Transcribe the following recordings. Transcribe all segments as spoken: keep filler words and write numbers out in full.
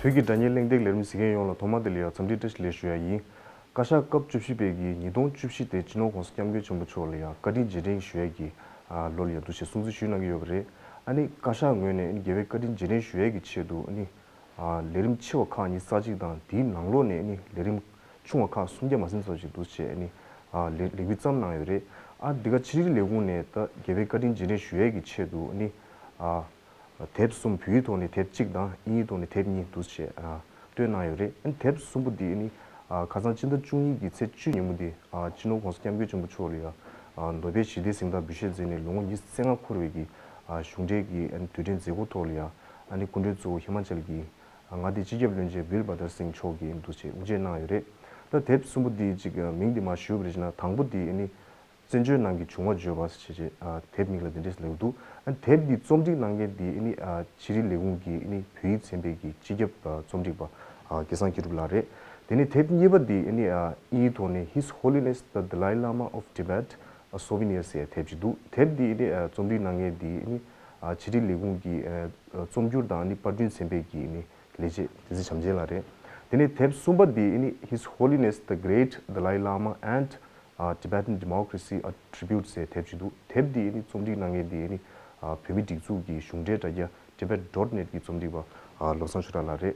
བོད་ཀྱི་སྒྲ་སྙན་གླེང་སྟེགས་ལས་རིམ་གཟིགས་མཁན་ཡོངས་ལ་ཐོག་མ་དེ་ལ་ཡང་འཚམས་འདྲི་བཀྲ་ཤིས་བདེ་ལེགས་ཞུ་ཡ་ཡིན། བཀའ་ཤག་སྐབས་བཅུ་བཞི་པའི་གི་ཉིས་སྟོང་བཅུ་བཞི་དེ་སྤྱི་ནོར་༸གོང་ས་༸སྐྱབས་མགོན་ཆེན་པོ་མཆོག་ལ་ཡང་བཀའ་དྲིན་རྗེས་དྲན་ཞུ་ཡ་གི་ལོ་ལ་ཡང་འདུ་ཞེས་སྲུང་བརྩི་ཞུས་གནང་གི་ཡོད་པ་རེད། ཨ་ནི་བཀའ་ཤག་ངོས་ནས་ཨ་ནི་རྒྱལ་བའི་བཀའ་དྲིན་རྗེས་དྲན་ཞུ་ཡ་གི་ཆེད་དུ་ཨ་ནི་ལས་རིམ་ཆེ་བ་ཁག་ཉི་ཤུ་རྩ་གཅིག་དང་དེའི་ནང་ལོགས་ནས་ཨ་ནི་ལས་རིམ་ཆུང་བ་ཁག་སུམ་བརྒྱ་མ་ཟིན་ཙམ་ཞིག་འདུ་བྱས་ཨ་ནི་ལས་ལས་འགུལ་བརྩམས་གནང་ཡོད་རེད། ཨ་འདི་ག་ཕྱི་དྲིལ་ལས་ཁུངས་ནས་ད་རྒྱལ་བའི་བཀའ་དྲིན་རྗེས་དྲན་ཞུ་ཡས་ཀྱི་ཆེད་དུ་ཨ་ནི་དེབ་གསུམ་བོད་ཡིག་ཐོག་ནས་དེབ་གཅིག་དང་དབྱིན་ཡིག་ཐོག་ནས་དེབ་གཉིས་འདུ་བྱས་བཏོན་གནང་ཡོད་རེད། ཨ་ནི་དེབ་གསུམ་པོ་འདི་ཨ་ནི་ཁ་སང་སྤྱི་ཟླ་བཅུ་གཉིས་ཀྱི་ཚེས་བཅུ་ཉིན་མོ་འདི་སྤྱི་ནོར་༸གོང་ས་༸སྐྱབས་མགོན་ཆེན་པོ་མཆོག་ལ་ཡང་ནོ་བེལ་ཞི་བདེའི་གཟེངས་རྟགས་འབུལ་བཞེས་མཛད་ནས་ལོ་ངོ་ཉི་ཤུ་རྩ་ལྔ་འཁོར་བའི་གི་གཞུང་འབྲེལ་གྱི་ཨ་ནི་དུས་དྲན་མཛད་སྒོ་ཐོག་ལ་ཡང་ཨ་ནི་སྐུ་མགྲོན་གཙོ་བོ་ཧི་མ་ཅལ་གྱི་མངའ་སྡེའི་སྤྱི་ཁྱབ་བློན་ཆེན་བིར་བྷ་དར་སིང་མཆོག་གིས་འདུ་བྱས་དབུ་འབྱེད་གནང་ཡོད་རེད། ད་དེབ་གསུམ་པོ་འདི་ཅིག་མིང་འདི་མ་ཞུས་པ་རེད་ཅེ་ན། དང་པོ་འདི་ཨ་ནི་བཙན་བྱོལ་ནང་གི་བྱུང་བ་བརྗོད་པ་ཞེས་བྱས་དེབ་མིང་ལ་འདི་འདྲས་ལབ་འདུག་ཨ་དེབ་འདི་རྩོམ་སྒྲིག་གནང་མཁན་འདི་ཨ་ནི་ཕྱི་དྲིལ་ལས་ཁུངས་ཀྱི་ཨ་ནི་བོད་ཡིག་ཚན་པའི་གི་སྤྱི་ཁྱབ་རྩོམ་སྒྲིག་པ་སྐལ་བཟང་མཁས་གྲུབ་ལགས་རེད། དེ་ནས་དེབ་གཉིས་པ་འདི་ཨ་ནི་དབྱིན་ཡིག་ཐོག་ནས་His Holiness the Dalai Lama of Tibet, A Souvenir ཟེར་དེབ་ཅིག་འདུག་དེབ་འདི་ཨ་ནི་རྩོམ་སྒྲིག་གནང་མཁན་འདི་ཨ་ནི་ཕྱི་དྲིལ་ལས་ཁུངས་ཀྱི་རྩོམ་སྒྱུར་དང་ཨ་ནི་པར་སྐྲུན་ཚན་པའི་གི་ཨ་ནི་ལས་བྱེད་བསྟན་འཛིན་བྱམས་ཆེན་ལགས་རེད། དེ་ནས་དེབ་གསུམ་པ་འདི་ཨ་ནི་His Holiness the Great Dalai Lama and Tibetan Democracy, A Tribute ཟེར་དེབ་ཅིག་འདུག་དེབ་འདི་ཨ་ནི་རྩོམ་སྒྲིག་གནང་མཁན་འདི་ཨ་ནི་བོད་མིའི་སྒྲིག་འཛུགས་ཀྱི་གཞུང་འབྲེལ་དྲ་རྒྱ་Tibet dot net གི་རྩོམ་སྒྲིག་པ་བློ་བཟང་ཆོས་གྲགས་ལགས་རེད།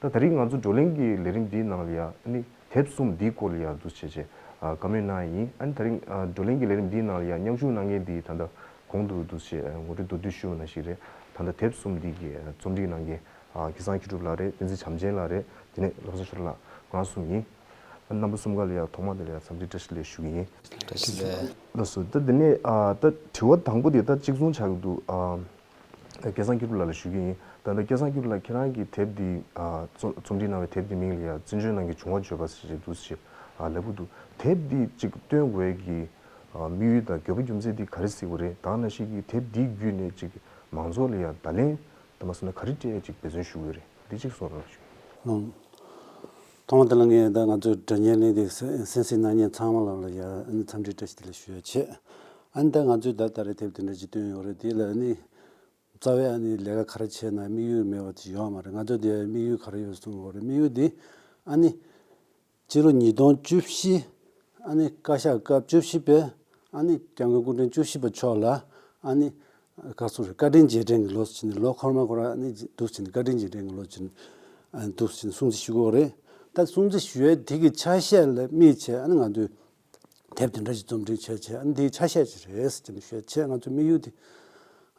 ད་དེ་རིང་ང་ཚོ་བགྲོ་གླེང་གི་ལས་རིམ་འདིའི་ནང་ལ་ཡང་ཨ་ནི་དེབ་གསུམ་འདིའི་སྐོར་ལ་ཡང་འདུ་བྱས་བྱས་བཀའ་མོལ་གནང་ཡིན། ཨ་ནི་དེ་རིང་བགྲོ་གླེང་གི་ལས་རིམ་འདིའི་ནང་ལ་ཡང་མཉམ་ཞུགས་གནང་མཁན་འདི་ད་ལྟ་གོང་དུ་འདུ་བྱས་ངོ་སྤྲོད་མདོར་བསྡུས་ཞུས་པ་ནང་བཞིན་རེད། ད་ལྟ་དེབ་གསུམ་འདི་གི་རྩོམ་སྒྲིག་གནང་མཁན་སྐལ་བཟང་མཁས་གྲུབ་ལགས་རེད། བསྟན་འཛིན་བྱམས་ཆེན་ལགས་རེད། དེ་ནས་བློ་བཟང་ཆོས་གྲགས་ལགས་ང་གསུམ་ཡིན། རྣམ་པ་གསུམ་ཀ་ལ་ཡང་ཐོག་མ་དེ་ལ་ཡང་འཚམས་འདྲི་བཀྲ་ཤིས་བདེ་ལེགས་ཞུ་གི་ཡིན། བཀྲ་ཤིས་བདེ་ལེགས། ལགས་སོ། ད་དེ་ནས་ཨ་ད་དྲི་བ་དང་པོ་དེ་ད་གཅིག་མཚུངས་ཆགས་ཀྱི་འདུག་ཨ་སྐལ་བཟང་མཁས་གྲུབ་ལགས་ལ་ཞུ་གི་ཡིན། ད་ལྟ་སྐལ་བཟང་མཁས་གྲུབ་ལགས་ཁྱེད་རང་གི་དེབ་འདི་ཨ་རྩོམ་རྩོམ་སྒྲིག་གནང་བའི་དེབ་འདི་མིང་ལ་ཡང་བཙན་བྱོལ་ནང་གི་བྱུང་བ་བརྗོད་པ་ཞེས་འདུག་ཞེས་ཨ་ལབ་ཀྱི་འདུག་དེབ་འདི་གཅིག་བཏོན་དགོས་ཀྱི་ཨ་དམིགས་ཡུལ་དང་དགོས་པ་རྒྱུ་མཚན་འདི་ག་རེ་གཟིགས་པ་རེད། ད་ནང་བཞིན་གྱི་དེབ་འདི་བརྒྱུད་ནས་གཅིག་མང་ཚོགས་ལ་ཡང་བརྡ་ལན་དང་མ་སོང་ན་ག་རེ་སྤྲད་ཡ་གཅིག་འབད་བརྩོན་ཞུ་གི་རེད། འདི་གཅིག་གསུང་རོགས་ཞུ། ཨང་། ཐོག་མ་དེ་ལ་ངས་ད་ང་ཚོའི་སྒྲ་སྙན་གླེང་སྟེགས་གསན་གཟིགས་གནང་མཁན་ཚང་མ་ལ་ལ་ཡ་ཨ་ནི་འཚམས་འདྲི་བཀྲ་ཤིས་བདེ་ལེགས་ཞུ་ཡ་བྱེད། ཨ་ནི་ད་ང་ཚོས་ད་ལྟ་རེ་དེབ་དེ་འདྲ་ཅིག་བཏོན་ཡོད་རེད། དེ་ལ་ཨ་ནི་རྩ་བའི་ཨ་ནི་ལས་ཀ་ག་རེ་བྱས་ན་དམིགས་ཡུལ་མེད་པ་ཅིག་ཡོད་མ་རེད། ང་ཚོ་དེ་དམིགས་ཡུལ་ག་རེ་ཡོད་གསུང་དགོས་རེད། དམིགས་ཡུལ་དེ་ཨ་ནི་སྤྱི་ལོ་ཉིས་སྟོང་བཅུ་བཞི་ཨ་ནི་བཀའ་ཤག་སྐབས་བཅུ་བཞི་པའི་ཨ་ནི་སྐྱབས་མགོན་སྐུ་ཕྲེང་བཅུ་བཞི་པ་མཆོག་ལ་ཨ་ནི་ག་སོང་རེད། བཀའ་དྲིན་རྗེས་དྲན་གྱི་ལོ་ཟེར་ནས་ལོ་འཁོར་མ་འཁོར་ཨ་ནི་འདུག་ཟེར་ནས་བཀའ་དྲིན་རྗེས་དྲན་གྱི་ལོ་ཟེར་ནས་ཨ་ནི་འདུག་ཟེར་ནས་སྲུང་བརྩི་ཞུ་དགོས་རེད། ད་སྲུང་བརྩི་ཞུ་ཡས་དེ་གི་ཆ་ཤས་ལ་དམིགས་བྱས་ཨ་ནི་ང་ཚོས་དེབ་དེ་འདྲ་ཞིག་རྩོམ་སྒྲིག་བྱས་བྱས་ཨ་ནི་དེའི་ཆ་ཤས་ཅིག་རེད་ཟེར་ནས་ཞུ་ཡས་བྱས། ང་ཚོའི་དམིགས་ཡུལ་དེ་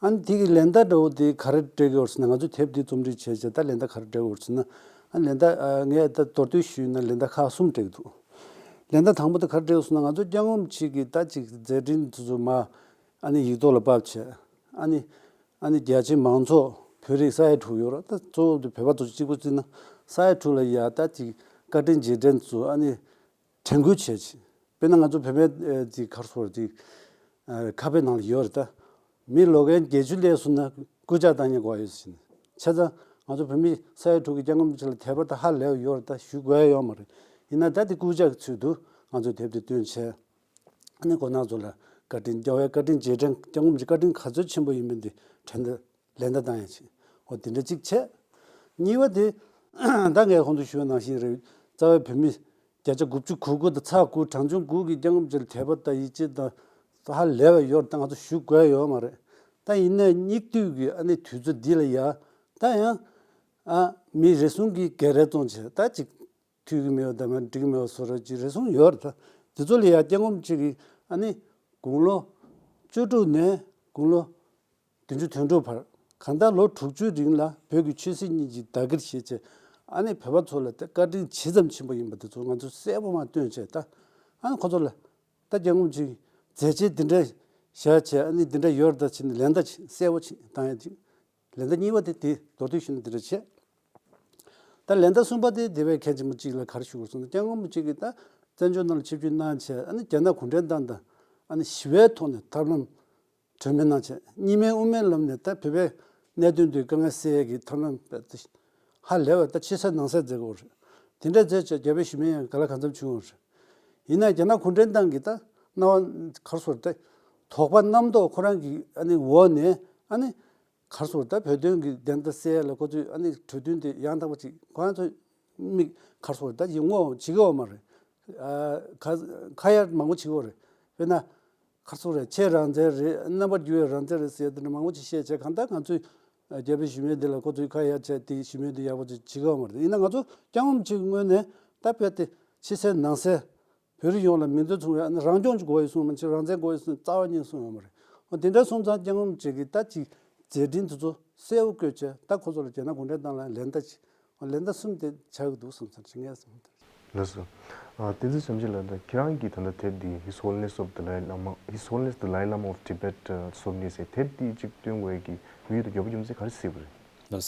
ཨ་ནི་དེ་གི་ལན་བརྡ་འདྲ་བོ་དེ་ག་རེ་སྤྲད་ཀྱི་ཡོད་ཟེར་ན། ང་ཚོས་དེབ་དེ་རྩོམ་སྒྲིག་བྱས་བྱས་ད་ལན་བརྡ་ག་རེ་སྤྲད་ཀྱི་ཡོད་ཟེར་ན། ཨ་ནི་ལན་བརྡ་ཨ་ངས་ད་མདོར་བསྡུས་ཞུས་ན་ལན་བརྡ་ཁག་གསུམ་སྤྲད་ཀྱི་འདུག་ལན་བརྡ་དང་པོ་དེ་ག་རེ་སྤྲད་ཡོད་ཟེར་ན། ང་ཚོ་སྐྱབས་མགོན་ཆེད་ཀྱི་ད་ཅིག་མཛད་འཕྲིན་དེ་ཚོ་མ་ཨ་ནི་ཡིག་ཐོག་ལ་ཕབ་བྱས་ཨ་ནི་ཨ་ནི་རྒྱ་ཆེའི་མང་ཚོགས་བོད་རིགས་ས་ཡ་དྲུག་ཡོད་རེད། ད་གཙོ་བོ་དེ་བོད་པ་དེ་ཚོ་གཅིག་པུ་བརྩིས་ན་ས་ཡ་དྲུག་ལ་ཡ་ད་ཅིག་བཀའ་དྲིན་རྗེས་དྲན་དེ་ཚོ་ཨ་ནི་དྲན་སྐུལ་བྱས་ཅིག་དཔེར་ན་ང་ཚོ་བོད་པའི་ཨ་ཅིག་ག་རེ་ཟེར་དགོས་རེད། ཅིག་ཨ་ཁ་དཔེ་ནང་ལ་ཡོད་རེད། ད་མི་ལོ་རྒན་བརྒྱད་ཅུ་སླེབས་སོང་ན་སྐུ་ཕྱག་བཏང་ཡ་དགོས་ཡོད་ཟེར་ནས། བྱས་ཙང་ང་ཚོ་བོད་མི་ས་ཡ་དྲུག་གི་སྐྱབས་མགོན་ཆེ་ལ་དད་པ་ད་ཧ་ལས་པ་ཡོད་རེད། ད་ཞུ་དགོས་ཡ་ཡོད་མ་རེད། ཡིན་ན་ད་དེ་སྐུ་ཕྱག་གི་ཚུལ་དུ་ང་ཚོས་དེབ་དེ་བཏོན་བྱས། ཨ་ནི་མགོ་ནག་ཚོ་ལ་བཀའ་དྲིན། རྒྱལ་བའི་བཀའ་དྲིན་རྗེས་དྲན། སྐྱབས་མགོན་གྱི་བཀའ་དྲིན་ག་ཚོད་ཆེན་པོ་ཡིན་མིན་དེ་དྲན་ད་ལན་བརྡ་བཏང་ཡ་ཆེད་འོ་དེ་འདྲ་གཅིག་བྱས། གཉིས་པ་དེ་ད་ངས་གོང་དུ་ཞུས་པ་ནང་བཞིན་རེད། རྩ་བའི་བོད་མི་བརྒྱ་ཆ་དགུ་བཅུ་གོ་དགུ་དང་ཚེག་དགུ་གྲངས་ཆུང་དགུ་གིས་སྐྱབས་མགོན་ཆེ་ལ་དད་པ་དང་ཡིད་ཆེས་དང་ཧ་ལས་པ་ཡོད་རེད། ད་ང་ཚོ་ཞུ་དགོས་ཡ་ཡོད་མ་རེད། ད་ཡིན་ནའི་སྙིགས་དུས་ཀྱི་ཨ་ནི་དུས་ཚོད་འདི་ལ་ཡ་ད་ཡང་ཨ་མི་རེ་ཟུང་གིས་སྒེར་རེ་བཙོང་བྱས་ད་ཅིག་འཐུས་ཀྱི་མེད་པ་དང་མ་འགྲིག་གི་མེད་པ་བཟོ་འདྲ་ཅིག་རེ་ཟུང་ཡོད་རེད། ད་དེ་ཚོ་ལ་ཡ་སྐྱབས་མགོན་ཆེ་གིས་ཨ་ནི་དགུང་ལོ་བཅུ་དྲུག་ནས་དགུང་ལོ་བདུན་ཅུ་དོན་དྲུག་བར་གང་ལྟར་ལོ་དྲུག་ཅུའི་རིང་ལ་བོད་ཀྱི་ཆོས་སྲིད་གཉིས་ཀྱི་བདག་གིར་བཞེས་བྱས་ཨ་ནི་བོད་པ་ཚོ་ལ་ད་བཀའ་དྲིན་ཇི་ཙམ་ཆེན་པོ་ཡིན་པ་དེ་ཚོ་ང་ཚོ་གསལ་པོ་མར་སྟོན་བྱས། ད་ཨ་ནི་ཁོ་ཚོ་ལ་ད་སྐྱབས་མགོན་ཆེ་གིས་མཛད་རྗེས་འདི་འདྲ་བཞག་བྱས་ཨ་ནི་འདི་འདྲ་ཡོད་རེད་ད་ཟེར་ནས་ལན་བརྡ་ཅིག་གསལ་པོ་ཅིག་བཏང་ཡ་ཅིག་ལན་བརྡ་གཉིས་པ་དེ་དེ་མདོར་བསྡུས་ཞུས་ན་འདི་འདྲ་བྱས། ད་ལན་བརྡ་གསུམ་པ་དེ་དེ་བས་གལ་ཆེན་པོ་གཅིག་ལ་ག་རེ་ཞུ་དགོས་སོང་ན། སྐྱབས་མགོན་པོ་གཅིག་གིས་ད་བཙན་བྱོལ་ནང་ལ་ཆིབས་བསྒྱུར་གནང་བྱས་ཨ་ནི་རྒྱ་ནག་གུང་ཁྲན་ཏང་དང་ཨ་ནི་ཞི་བའི་ཐོག་ནས་ཐབས་ལམ་གྲོས་མོལ་གནང་བྱས་གཉིས་སྨན་དབུ་མའི་ལམ་ནས་ད་བོད་པའི་གནད་དོན་དེ་དཀའ་ངལ་སེལ་ཡས་ཀྱི་ཐབས་ལམ་ཧ་ལས་པ་ད་ཕྱི་གསལ་ནང་གསལ་མཛད་དགོས་རེད། དེ་འདྲ་མཛད་བྱས་རྒྱ་བོད་ཞི་མོལ་ཡང་ག་ལ་གང་འཚམ་བྱུང་བ་རེད། ཡིན་ན་རྒྱ་ནག་གུང་ཁྲན་ཏང་གིས་ད་རྣ་བ་ག་རེ་ཟེར་ད་དོགས་པ་རྣམ་རྟོག་ཁོ་རང་གི་ཨ་ནི་འོག་ནས་ཨ་ནི། གར་སོང་ད་བོད་དོན་གྱི་བདེན་མཐའ་གསལ་ཡ་ལ་ཁོ་ཚོས་ཨ་ནི་གྲོས་མཐུན་དེ་ཡང་དག་པ་ཅིག་ཁོ་རང་ཚོ་མིག་གར་སོང་ད་ཡིན་ངོ་བྱེད་ཀྱི་ཡོད་མ་རེད། ཨ་ཁ་ཁ་ཡ་མང་པོ་བྱེད་ཀྱི་ཡོད་རེད། དཔེར་ན། གར་སོང་རེད་ཁྱེད་རང་བཙན་རེད་རྣམ་པར་འགྱུར་བའི་རང་བཙན་རེད་ཟེར་དེ་འདྲ་མང་པོ་ཅིག་བཤད་བྱས་གང་ལྟར་ང་ཚོས་རྒྱ་བོད་ཞི་མོལ་འདི་ལ་ཁོ་ཚོས་ཁ་ཡ་བྱས་དེ་ཞི་མོལ་འདི་ཡག་པོ་ཅིག་བྱེད་ཀྱི་ཡོད་མ་རེད། ཡིན་ན་ང་ཚོ་སྐྱབས་མགོན་རིན་པོ་ཆེའི་ངོས་ནས་ད་བོད་དེ་ཕྱི་གསལ་ནང་གསལ། བོད་རིགས་ཡོངས་ལ་མིང་དོན་མཚུངས་པའི་རང་སྐྱོང་ཅིག་དགོས་ཡོད་གསུངས་མ་ཕྱིར་རང་བཙན་དགོས་ཡོད་གསུངས་རྩ་བ་ཉིད་གསུངས་ཡོད་མ་རེད། འོ་དེ་འདྲ་སོང་ཙང་སྐྱབས་མགོན་རིན་པོ་ཆེ་གིས་ད་ཅིག་མཛད་འཕྲིན་དེ་ཚོ་གསལ་པོ་བཀོད་བྱས་ད་ཁོ་ཚོ་ལ་རྒྱ་ནག་གུང་ཁྲན་ཏང་ལ་ལན་བརྡ་ཅིག་ལན་བརྡ་གསུམ་དེ་ཆགས་ཀྱི་འདུག་བསམ་ཚར་ཅིག་ངས་བསམ། ལགས་སོ། ཨ་བསྟན་འཛིན་བྱམས་ཆེན་ལགས་ད་ཁྱེད་རང་གིས་ད་ལྟ་དེབ་འདི་His Holiness of Dalai Lama, His Holiness Dalai Lama of Tibet ཨ་སོབ་ནི་ཟེར་དེབ་འདི་ཅིག་བཏོན་དགོས་ཀྱི་དམིགས་ཡུལ་དང་དགོས་པ་རྒྱུ་མཚན་ག་རེ་གཟིགས་པ་རེད། ལགས་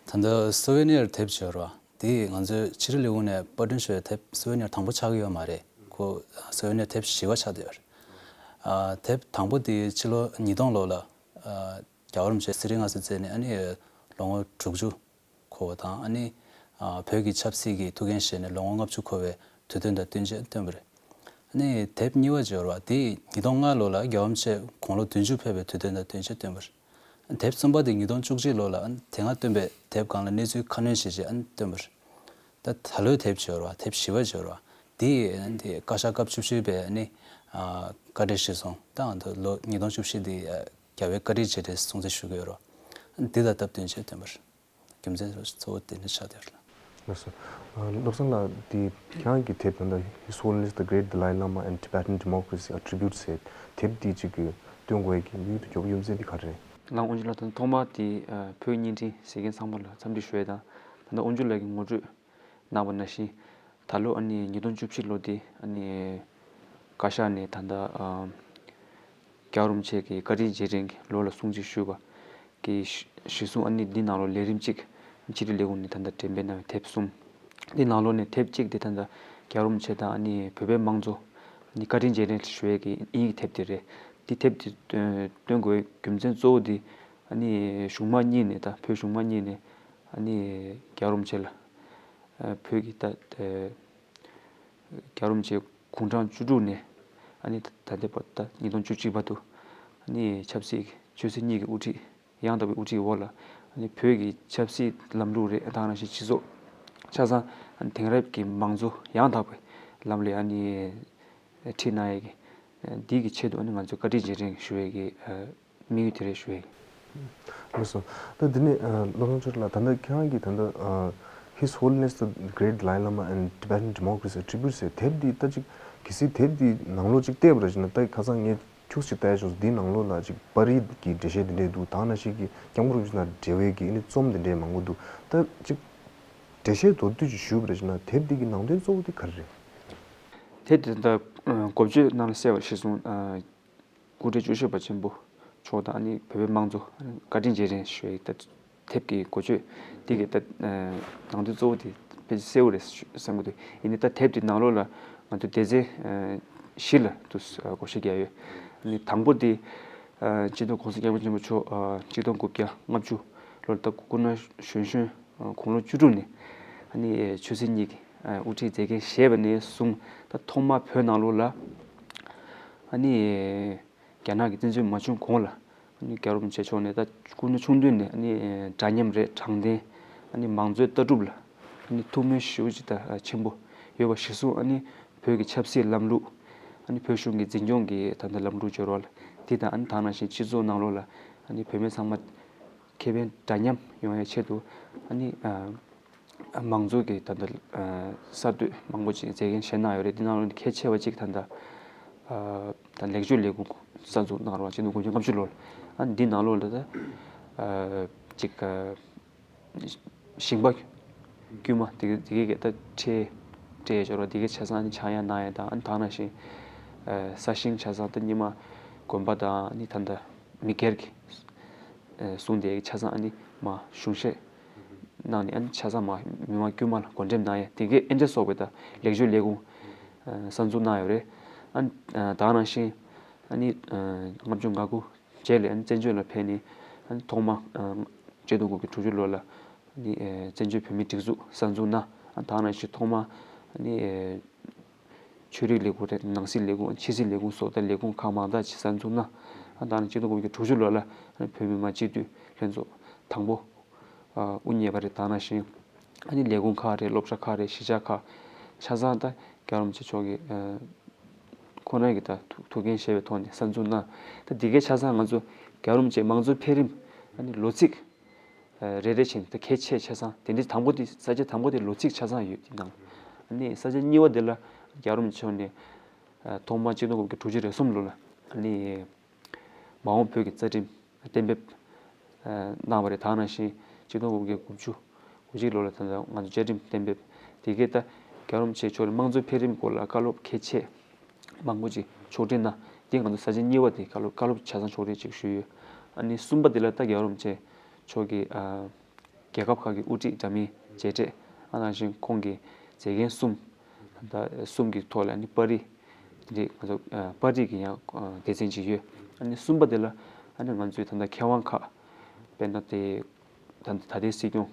སོ། ད་ལྟ་སོ་ཝེ་ནིར་དེབ་ཅིག་ཡོད་རེད་བ། དེ་ང་ཚོའི་ཕྱི་དྲིལ་ལས་ཁུངས་ནས་པར་སྐྲུན་ཞུ་བའི་དེབ་སོ་ཝེ་ནིར་དང་པོ་ཆགས་ཀྱི་ཡོད་མ་རེད། ཁོ་སོ་ཝེ་ནིར་དེབ་བཞི་པ་ཆགས་བསྡད་ཡོད་རེད། ཨ་དེབ་དང་པོ་དེ་ཕྱི་ལོ་ཉིས་སྟོང་ལོ་ལ་ཨ་རྒྱལ་བ་རིན་པོ་ཆེ་གསེར་ཁྲི་མངའ་གསོལ་མཛད་ནས་ཨ་ནི་ལོ་ངོ་དྲུག་ཅུ་འཁོར་བ་དང་ཨ་ནི་ཨ་བོད་ཀྱི་ཆབ་སྲིད་ཀྱི་ཐུགས་འགན་བཞེས་ནས་ལོ་ངོ་ལྔ་བཅུ་འཁོར་བའི་དུས་སྟོན་དང་བསྟུན་བྱས་བཏོན་པ་རེད། ཨ་ནི་དེབ་གཉིས་པ་ཅིག་ཡོད་རེད་བ། དེ་ཉིས་སྟོང་ལྔ་ལོ་ལ་རྒྱལ་བ་རིན་པོ་ཆེ་དགུང་ལོ་བདུན་ཅུ་ཕེབས་པའི་དུས་སྟོན་དང་བསྟུན་བྱས་བཏོན་པ་རེད། དེབ་གསུམ་པ་དེ་ཉིས་སྟོང་བཅུ་གཅིག་ལོ་ལ་དེ་སྔ་བཏོན་པའི་དེབ་སྒང་ལ་གནས་ཚུལ་ཁ་སྣོན་བྱས་རྗེས་ཨ་ནི་བཏོན་པ་རེད། ད་ད་ལོའི་དེབ་ཅིག་ཡོད་རེད་བ། དེབ་བཞི་པ་ཅིག་ཡོད་རེད་བ། དེ་དེ་བཀའ་ཤག་སྐབས་བཅུ་བཞི་པའི་ནི་ཨ་བཀའ་ཁྲི་གཞིར་བཟུང་ད་ང་ཚོ་ལོ་ཉིས་སྟོང་བཅུ་བཞི་དེ་ཨ་རྒྱལ་བའི་བཀའ་དྲིན་རྗེས་དྲན་སྲུང་བརྩི་ཞུ་གི་ཡོད་རེད་བ། འདི་དང་སྟབས་བསྟུན་བྱས་བཏོན་པ་རེད། རྒྱུ་མཚན་གཙོ་བོ་དེ་འདྲ་ཆགས་བསྡད་ཡོད་རེད། ལགས་སོ། ཨ་བློ་བཟང་ལགས་དེ་ཁྱེད་རང་གི་དེབ་ད་ལྟ་His Holiness the Great Dalai Lama and Tibetan Democracy, a Tribute ཟེར་དེབ་འདི་གཅིག་གི་བཏོན་དགོས་ཀྱི་དམིགས་ཡུལ་དང་དགོས་པ་རྒྱུ་མཚན་དེ་ག་རེ་རེད། ལགས་དབང་ཕྱུག་ལགས་ད་ཐོག་མར་དེ་ཨ་བོད་བརྙན་འཕྲིན་གཟིགས་མཁན་ཚང་མ་ལ་འཚམས་འདྲི་ཞུ་ཡས་དང་ད་ལྟ་དབང་ཕྱུག་ལགས་ཀྱིས་ངོ་སྤྲོད་གནང་བ་ནང་བཞིན་ད་ལོ་ཨ་ནི་ཉིས་སྟོང་བཅུ་བཞི་ལོ་དེ་ཨ་ནི་བཀའ་ཤག་ནས་ད་ལྟ་ཨ་རྒྱལ་བ་རིན་པོ་ཆེ་གི་བཀའ་དྲིན་རྗེས་དྲན་གྱི་ལོ་ལ་སྲུང་བརྩི་ཞུས་པ་གི་གཞི་བཟུང་ཨ་ནི་འདི་ནང་ལོགས་ལས་རིམ་གཅིག་ཕྱི་དྲིལ་ལས་ཁུངས་ནས་ད་ལྟ་འགྲེམས་སྤེལ་གནང་བའི་དེབ་གསུམ། འདི་ནང་ལོགས་ནས་དེབ་གཅིག་དེ་ད་ལྟ་རྒྱལ་བ་རིན་པོ་ཆེ་དང་ཨ་ནི་བོད་པའི་དམངས་གཙོ་ཨ་ནི་བཀའ་དྲིན་རྗེས་དྲན་ཞུ་ཡས་ཀྱི་དབྱིན་ཡིག་དེབ་དེ་རེད། འདི་དེབ་དེ་བཏོན་དགོས་རྒྱུ་མཚན་གཙོ་བོ་འདི་ཨ་ནི་གཞུང་མང་གཉིས་ནས་ད་བོད་གཞུང་མང་གཉིས་ནས་ཨ་ནི་རྒྱལ་བ་རིན་པོ་ཆེ་ལ་བོད་ཀྱི་ད་རྒྱལ་བ་རིན་པོ་ཆེ་དགུང་གྲངས་བཅུ་དྲུག་ནས་ཨ་ནི་ད་ལྟའི་བར་ད་ཉིས་སྟོང་བཅུ་གཅིག་བར་དུ་ཨ་ནི་ཆབ་སྲིད་ཆོས་སྲིད་གཉིས་ཀྱི་དབུ་ཁྲིད་ཡང་དག་པའི་དབུ་ཁྲིད་འོག་ལ་ཨ་ནི་བོད་ཀྱི་ཆབ་སྲིད་ལམ་ལུགས་རེད། ད་ག་ནང་བཞིན་སྤྱི་ཚོགས་ཆ་ཚང་ཨ་ནི་དེང་རབས་ཀྱི་མང་གཙོ་ཡང་དག་པའི་ལམ་ལ་ཨ་ནི་ཁྲིད་གནང་ཡས་ཀྱི་འདི་གི་ཆེད་དུ་ཨ་ནི་ང་ཚོས་བཀའ་དྲིན་རྗེས་དྲན་ཞུ་ཡས་ཀྱི་དམིགས་ཡུལ་དེ་རེད་ཞུ་ཡས་ཡིན། ལགས་སོ། ད་འདི་ནས་ཨ་བློ་བཟང་ཕྱོགས་ལགས་ད་ལྟ་ཁྱེད་རང་གིས་ད་ལྟ་ཨ་His Holiness the Great Dalai Lama and Tibetan Democracy, a Tribute ཟེར་དེབ་འདི་ད་ཅིག་གལ་སྲིད་དེབ་འདི་ནང་ལོགས་ཅིག་བལྟས་པ་རེད་ཟེར་ན་ད་ཁ་སང་ངས་ཁྱུག་ཅིག་བལྟས་ཆོག་འདིའི་ནང་ལོགས་ལ་ཅིག་པར་རིས་ཀྱི་འགྲེལ་བཤད་འདི་འདྲས་འདུག་ད་ག་ནང་བཞིན་གྱི་སྐྱབས་མགོན་རིན་པོ་ཆེ་དང་འབྲེལ་བའི་གི་ཨ་ནི་རྩོམ་འདི་འདྲས་མང་པོ་འདུག་ད་ཅིག་འགྲེལ་བཤད་མདོར་བསྡུས་ཅིག་ཞུས་པ་རེད་ཟེར་ན་དེབ་འདི་གི་ནང་དོན་གཙོ་བོ་དེ་ག་རེ་རེད། དེབ་འདི་ད་ཨ་འགོ་བརྗོད་ནང་ལ་གསལ་བ་གཞིར་བཟུང་ཨ་སྐུ་ཕྲེང་བཅུ་བཞི་པ་ཆེན་པོ་མཆོག་དང་ཨ་ནི་བོད་པའི་དམངས་གཙོ་བཀའ་དྲིན་རྗེས་དྲན་ཞུ་ཡའི་ད་དེབ་ཀྱི་འགོ་བརྗོད་འདི་གི་ད་ནང་དོན་གཙོ་བོ་དེ་དཔེ་གསལ་བོ་རེད་བསམ་གྱི་འདུག་ཡིན་ནའི་ད་དེབ་དེ་ནང་ལོགས་ལ་ང་ཚོ་སྡེ་ཚན་བཞི་ལ་དུ་བགོ་བཤའ་བརྒྱབ་ཡོད། ཨ་ནི་དང་པོ་དེ་སྤྱི་ནོར་༸གོང་ས་༸སྐྱབས་མགོན་ཆེན་པོ་མཆོག་ཆིག་སྟོང་དགུ་བརྒྱ་ལྔ་བཅུ་ལོར་ད་སྐུ་ན་གཞོན་གཞོན་དགུང་ལོ་བཅུ་དྲུག་ནས་ཨ་ནི་ཆོས་སྲིད་གཉིས་ཀྱི་དབུ་ཁྲིད་མཛད་འགན་བཞེས་པ་ནས་བཟུང་ད་ཐོག་མར་བོད་ནང་ལོགས་ལ་ཨ་ནི་རྒྱ་ནག་གི་བཙན་འཛུལ་མ་བྱུང་གོང་ལ་ཨ་ནི་རྒྱལ་བ་རིན་པོ་ཆེ་མཆོག་ནས་ད་སྐུ་ན་ཆུང་དུས་ནས་ཨ་ནི་འདྲ་མཉམ་རེད་དྲང་བདེན་ཨ་ནི་མང་གཙོའི་ལྟ་གྲུབ་ལ་ཨ་ནི་ཐུགས་སྨོན་ཞེ་པོ་ཅིག་ད་ཆེན་པོ་ཡོད་པ་གཞིར་བཟུང་ཨ་ནི་བོད་ཀྱི་ཆབ་སྲིད་ལམ་ལུགས་ཨ་ནི་བོད་གཞུང་གི་འཛིན་སྐྱོང་གི་ད་ལྟ་ལམ་ལུགས་སྦྱོར་བ་ལ་འདི་དང་ཨ་ནི་ད་ག་ནང་བཞིན་སྤྱི་ཚོགས་ནང་ལོགས་ལ་ཨ་ནི་བོད་མི་ཚང་མ་ཁེ་ཕན་འདྲ་མཉམ་ཡོང་ཡའི་ཆེད་དུ་ཨ་ནི་ཨ་མང་གཙོ་གི་ད་ལྟ་ཨ་གསར་གཏོད་མང་པོ་ཅིག་མཛད་འགན་བཞེས་གནང་ཡོད་རེད། འདི་ནང་ལོགས་ནས་གལ་ཆེ་བ་ཅིག་ད་ལྟ་ཨ་ད་ལེགས་བཅོས་ལས་ཁུངས་གསར་འཛུགས་གནང་རོགས་ཆེད་དུ་དགུ་བརྒྱ་ལྔ་བཅུ་ལོར་ཨ་ནི་འདི་ནང་ལོགས་ལ་ད་ཨ་ཅིག་ཨ་ཞིང་པ་དཀྱུས་མ་དེ་ག་དེ་གའི་ད་ཁྲལ་སྤྲད་ཡ་སྦྱོར་བ་དེ་གའི་ཆ་ཚང་ནི་ཆག་ཡང་གནང་ཡ་དང་ཨ་ནི་ད་ག་ནང་བཞིན་ཨ་ས་ཞིང་ཆ་ཚང་ད་སྔོན་མ་དགོན་པ་དང་ཨ་ནི་ད་ལྟ་མི་སྒེར་གྱི་ཨ་བཟུང་བསྡད་ཡ་ཆ་ཚང་ཨ་ནི་མ་གཞུང་བཞེས་གནང་ནས་ཨ་ནི་ཆ་ཚང་མ་མི་མང་དཀྱུས་མ་ལ་བགོ་འགྲེམས་གནང་ཡ་དེ་གའི་ཨེ་འདྲ་སོགས་པའི་ད་ལེགས་བཅོས་ལས་ཁུངས་ཨ་གསར་འཛུགས་གནང་ཡོད་རེད། ཨ་ནི་ཨ་ད་ག་ནང་བཞིན་ཨ་ནི་ཨ་ལྔ་བཅུ་ང་དགུ་རྗེས་ལ་ཨ་ནི་བཙན་བྱོལ་ལ་ཕེབས་ནས་ཨ་ནི་ཐོག་མ་ཨ་ཆིག་སྟོང་དགུ་བརྒྱ་དྲུག་ཅུ་ལོ་ལ་ཨ་ནི་ཨ་བཙན་བྱོལ་བོད་མིའི་སྒྲིག་འཛུགས་གསར་འཛུགས་གནང་། ཨ་ད་ག་ནང་བཞིན་ཐོག་མ་ཨ་ནི་ཨ་ཆོས་རིག་ལས་ཁུངས་རེད། ནང་སྲིད་ལས་ཁུངས་ཕྱི་སྲིད་ལས་ཁུངས་སོགས་ད་ལས་ཁུངས་ཁག་མང་དག་ཅིག་གསར་འཛུགས་གནང་། ད་ནི་གཅིག་སྟོང་དགུ་བརྒྱ་དྲུག་ཅུ་ལོ་ལ་བོད་མི་མང་སྤྱི་འཐུས་ལྷན་ཚོགས་དང་པོ་དབུ་བརྙེས་པ་རེད། ད་ནང་བཞིན་ཨ་ནི་ལས་ཁུངས་ཁག་རེད། སློབ་གྲྭ་ཁག་རེད། གཞིས་ཆགས་ཁག་ཆ་ཚང་ད་རྒྱལ་བ་རིན་པོ་ཆེ་མཆོག་གིས་ཁོང་རང་གིས་ད་ཐུགས་འགན་བཞེས་པའི་ཐོག་ནས་གསར་འཛུགས་གནང་། ད་འདི་གའི་ཆ་ཚང་ང་ཚོ་རྒྱལ་བ་རིན་པོ་ཆེ་མང་གཙོའི་འཕེལ་རིམ་ཨ་ནི་ལོ་ཚིགས་རེ་རེ་བྱས་ནས་ད་གལ་ཆེ་ཆ་ཚང་དེ་འདྲའི་དང་པོ་དེ་ས་བཅད་དང་པོ་དེ་ལོ་ཚིགས་ཆ་ཚང་ཡོད་དེ་ནང་ཨ་ནི་ས་བཅད་གཉིས་པ་དེ་ལ་རྒྱལ་བ་རིན་པོ་ཆེ་མཆོག་ནས་ཐོག་མར་གཅིག་སྟོང་དགུ་བརྒྱ་དྲུག་ཅུ་རེ་གསུམ་ལོ་ལ་ཨ་ནི་མ་འོངས་བོད་ཀྱི་རྩ་ཁྲིམས་གཏན་འབེབས་གནང་བ་རེད། ད་ནང་བཞིན་གཅིག་སྟོང་དགུ་བརྒྱ་དགུ་བཅུ་གོ་གཅིག་ལོ་ལ་ད་ལྟ་ང་ཚོ་བཅའ་ཁྲིམས་གཏན་འབེབས་དེ་གའི་ད་རྒྱལ་བ་རིན་པོ་ཆེ་མཆོག་ནས་དམངས་གཙོའི་འཕེལ་རིམ་སྐོར་ལ་བཀའ་སློབ་གལ་ཆེ་མང་པོ་ཅིག་ཕྱོགས་སྒྲིག་གནང་། དེ་ང་ཚོ་ས་བཅད་གཉིས་པ་དེ་བཀའ་སློབ་བཀའ་སློབ་ཆ་ཚང་ཕྱོགས་སྒྲིག་ཅིག་ཞུས་ཡོད། ཨ་ནི་གསུམ་པ་དེ་ལ་ད་རྒྱལ་བ་རིན་པོ་ཆེ་མཆོག་གིས་ཨ་རྒྱལ་ཁབ་ཁག་གི་དབུ་ཁྲིད་འདྲ་མིན་མཇལ་འཕྲད། ཨ་ནང་བཞིན་ཁོང་གི་མཛད་འགན་གསུམ་ད་གསུམ་གྱི་ཐོག་ལ་ཨ་ནི་པར་རིས་དེ་འདྲའི་ང་ཚོ་ཨ་པར་རིས་ཀྱི་ཡང་ཨ་སྡེ་ཚན་ཅིག་ཡོད། ཨ་ནི་གསུམ་པ་དེ་ལ་ཨ་ནི་ང་ཚོའི་ད་ལྟ་མཁས་དབང་ཁག་དཔེར་ན་དེ་ད་ད་ལྟའི་སྲིད་སྐྱོང་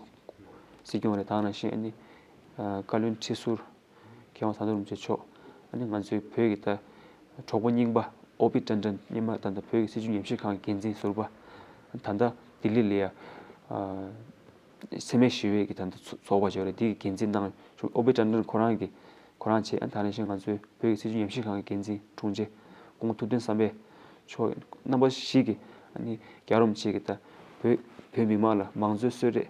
སྲིད་སྐྱོང་རེད། ད་ནང་བཞིན་ཨ་ནི་ཨ་བཀའ་བློན་ཁྲི་ཟུར་མཁས་དབང་ཟམ་གདོང་རིན་པོ་ཆེ་མཆོག་ཨ་ནི་ང་ཚོའི་བོད་ཀྱི་ད་གྲོགས་པོ་རྙིང་པ་ཨོ་པི་ཀྲན་ཀྲན་སྔོན་མ་ད་ལྟ་བོད་ཀྱི་སྲིད་བྱུས་ཉམས་ཞིབ་ཁང་གི་འགན་འཛིན་ཟུར་པ་ད་ལྟ་ལྡི་ལི་ལ་ཡ་ཨ་འཚེ་མེད་ཞི་བའི་གི་ད་ལྟ་ཚོགས་པ་ཅིག་ཡོད་རེད། དེ་གི་འགན་འཛིན་གནང་བྱུང་། ཨོ་པི་ཀྲན་ཀྲན་ཁོ་རང་གི་ཁོ་རང་བྱས། ཨ་ད་ནང་བཞིན་ང་ཚོའི་བོད་ཀྱི་སྲིད་བྱུས་ཉམས་ཞིབ་ཁང་གི་འགན་འཛིན་དྲུང་ཆེ་སྐུ་ངོ་ཐུབ་བསྟན་བསམ་འཕེལ་མཆོག་རྣམ་པ་བཞི་གིས་ཨ་ནི་རྒྱལ་བ་རིན་པོ་ཆེ་གི་ད་བོད་བོད་མི་མང་ལ་མང་གཙོའི་གསོལ་རས་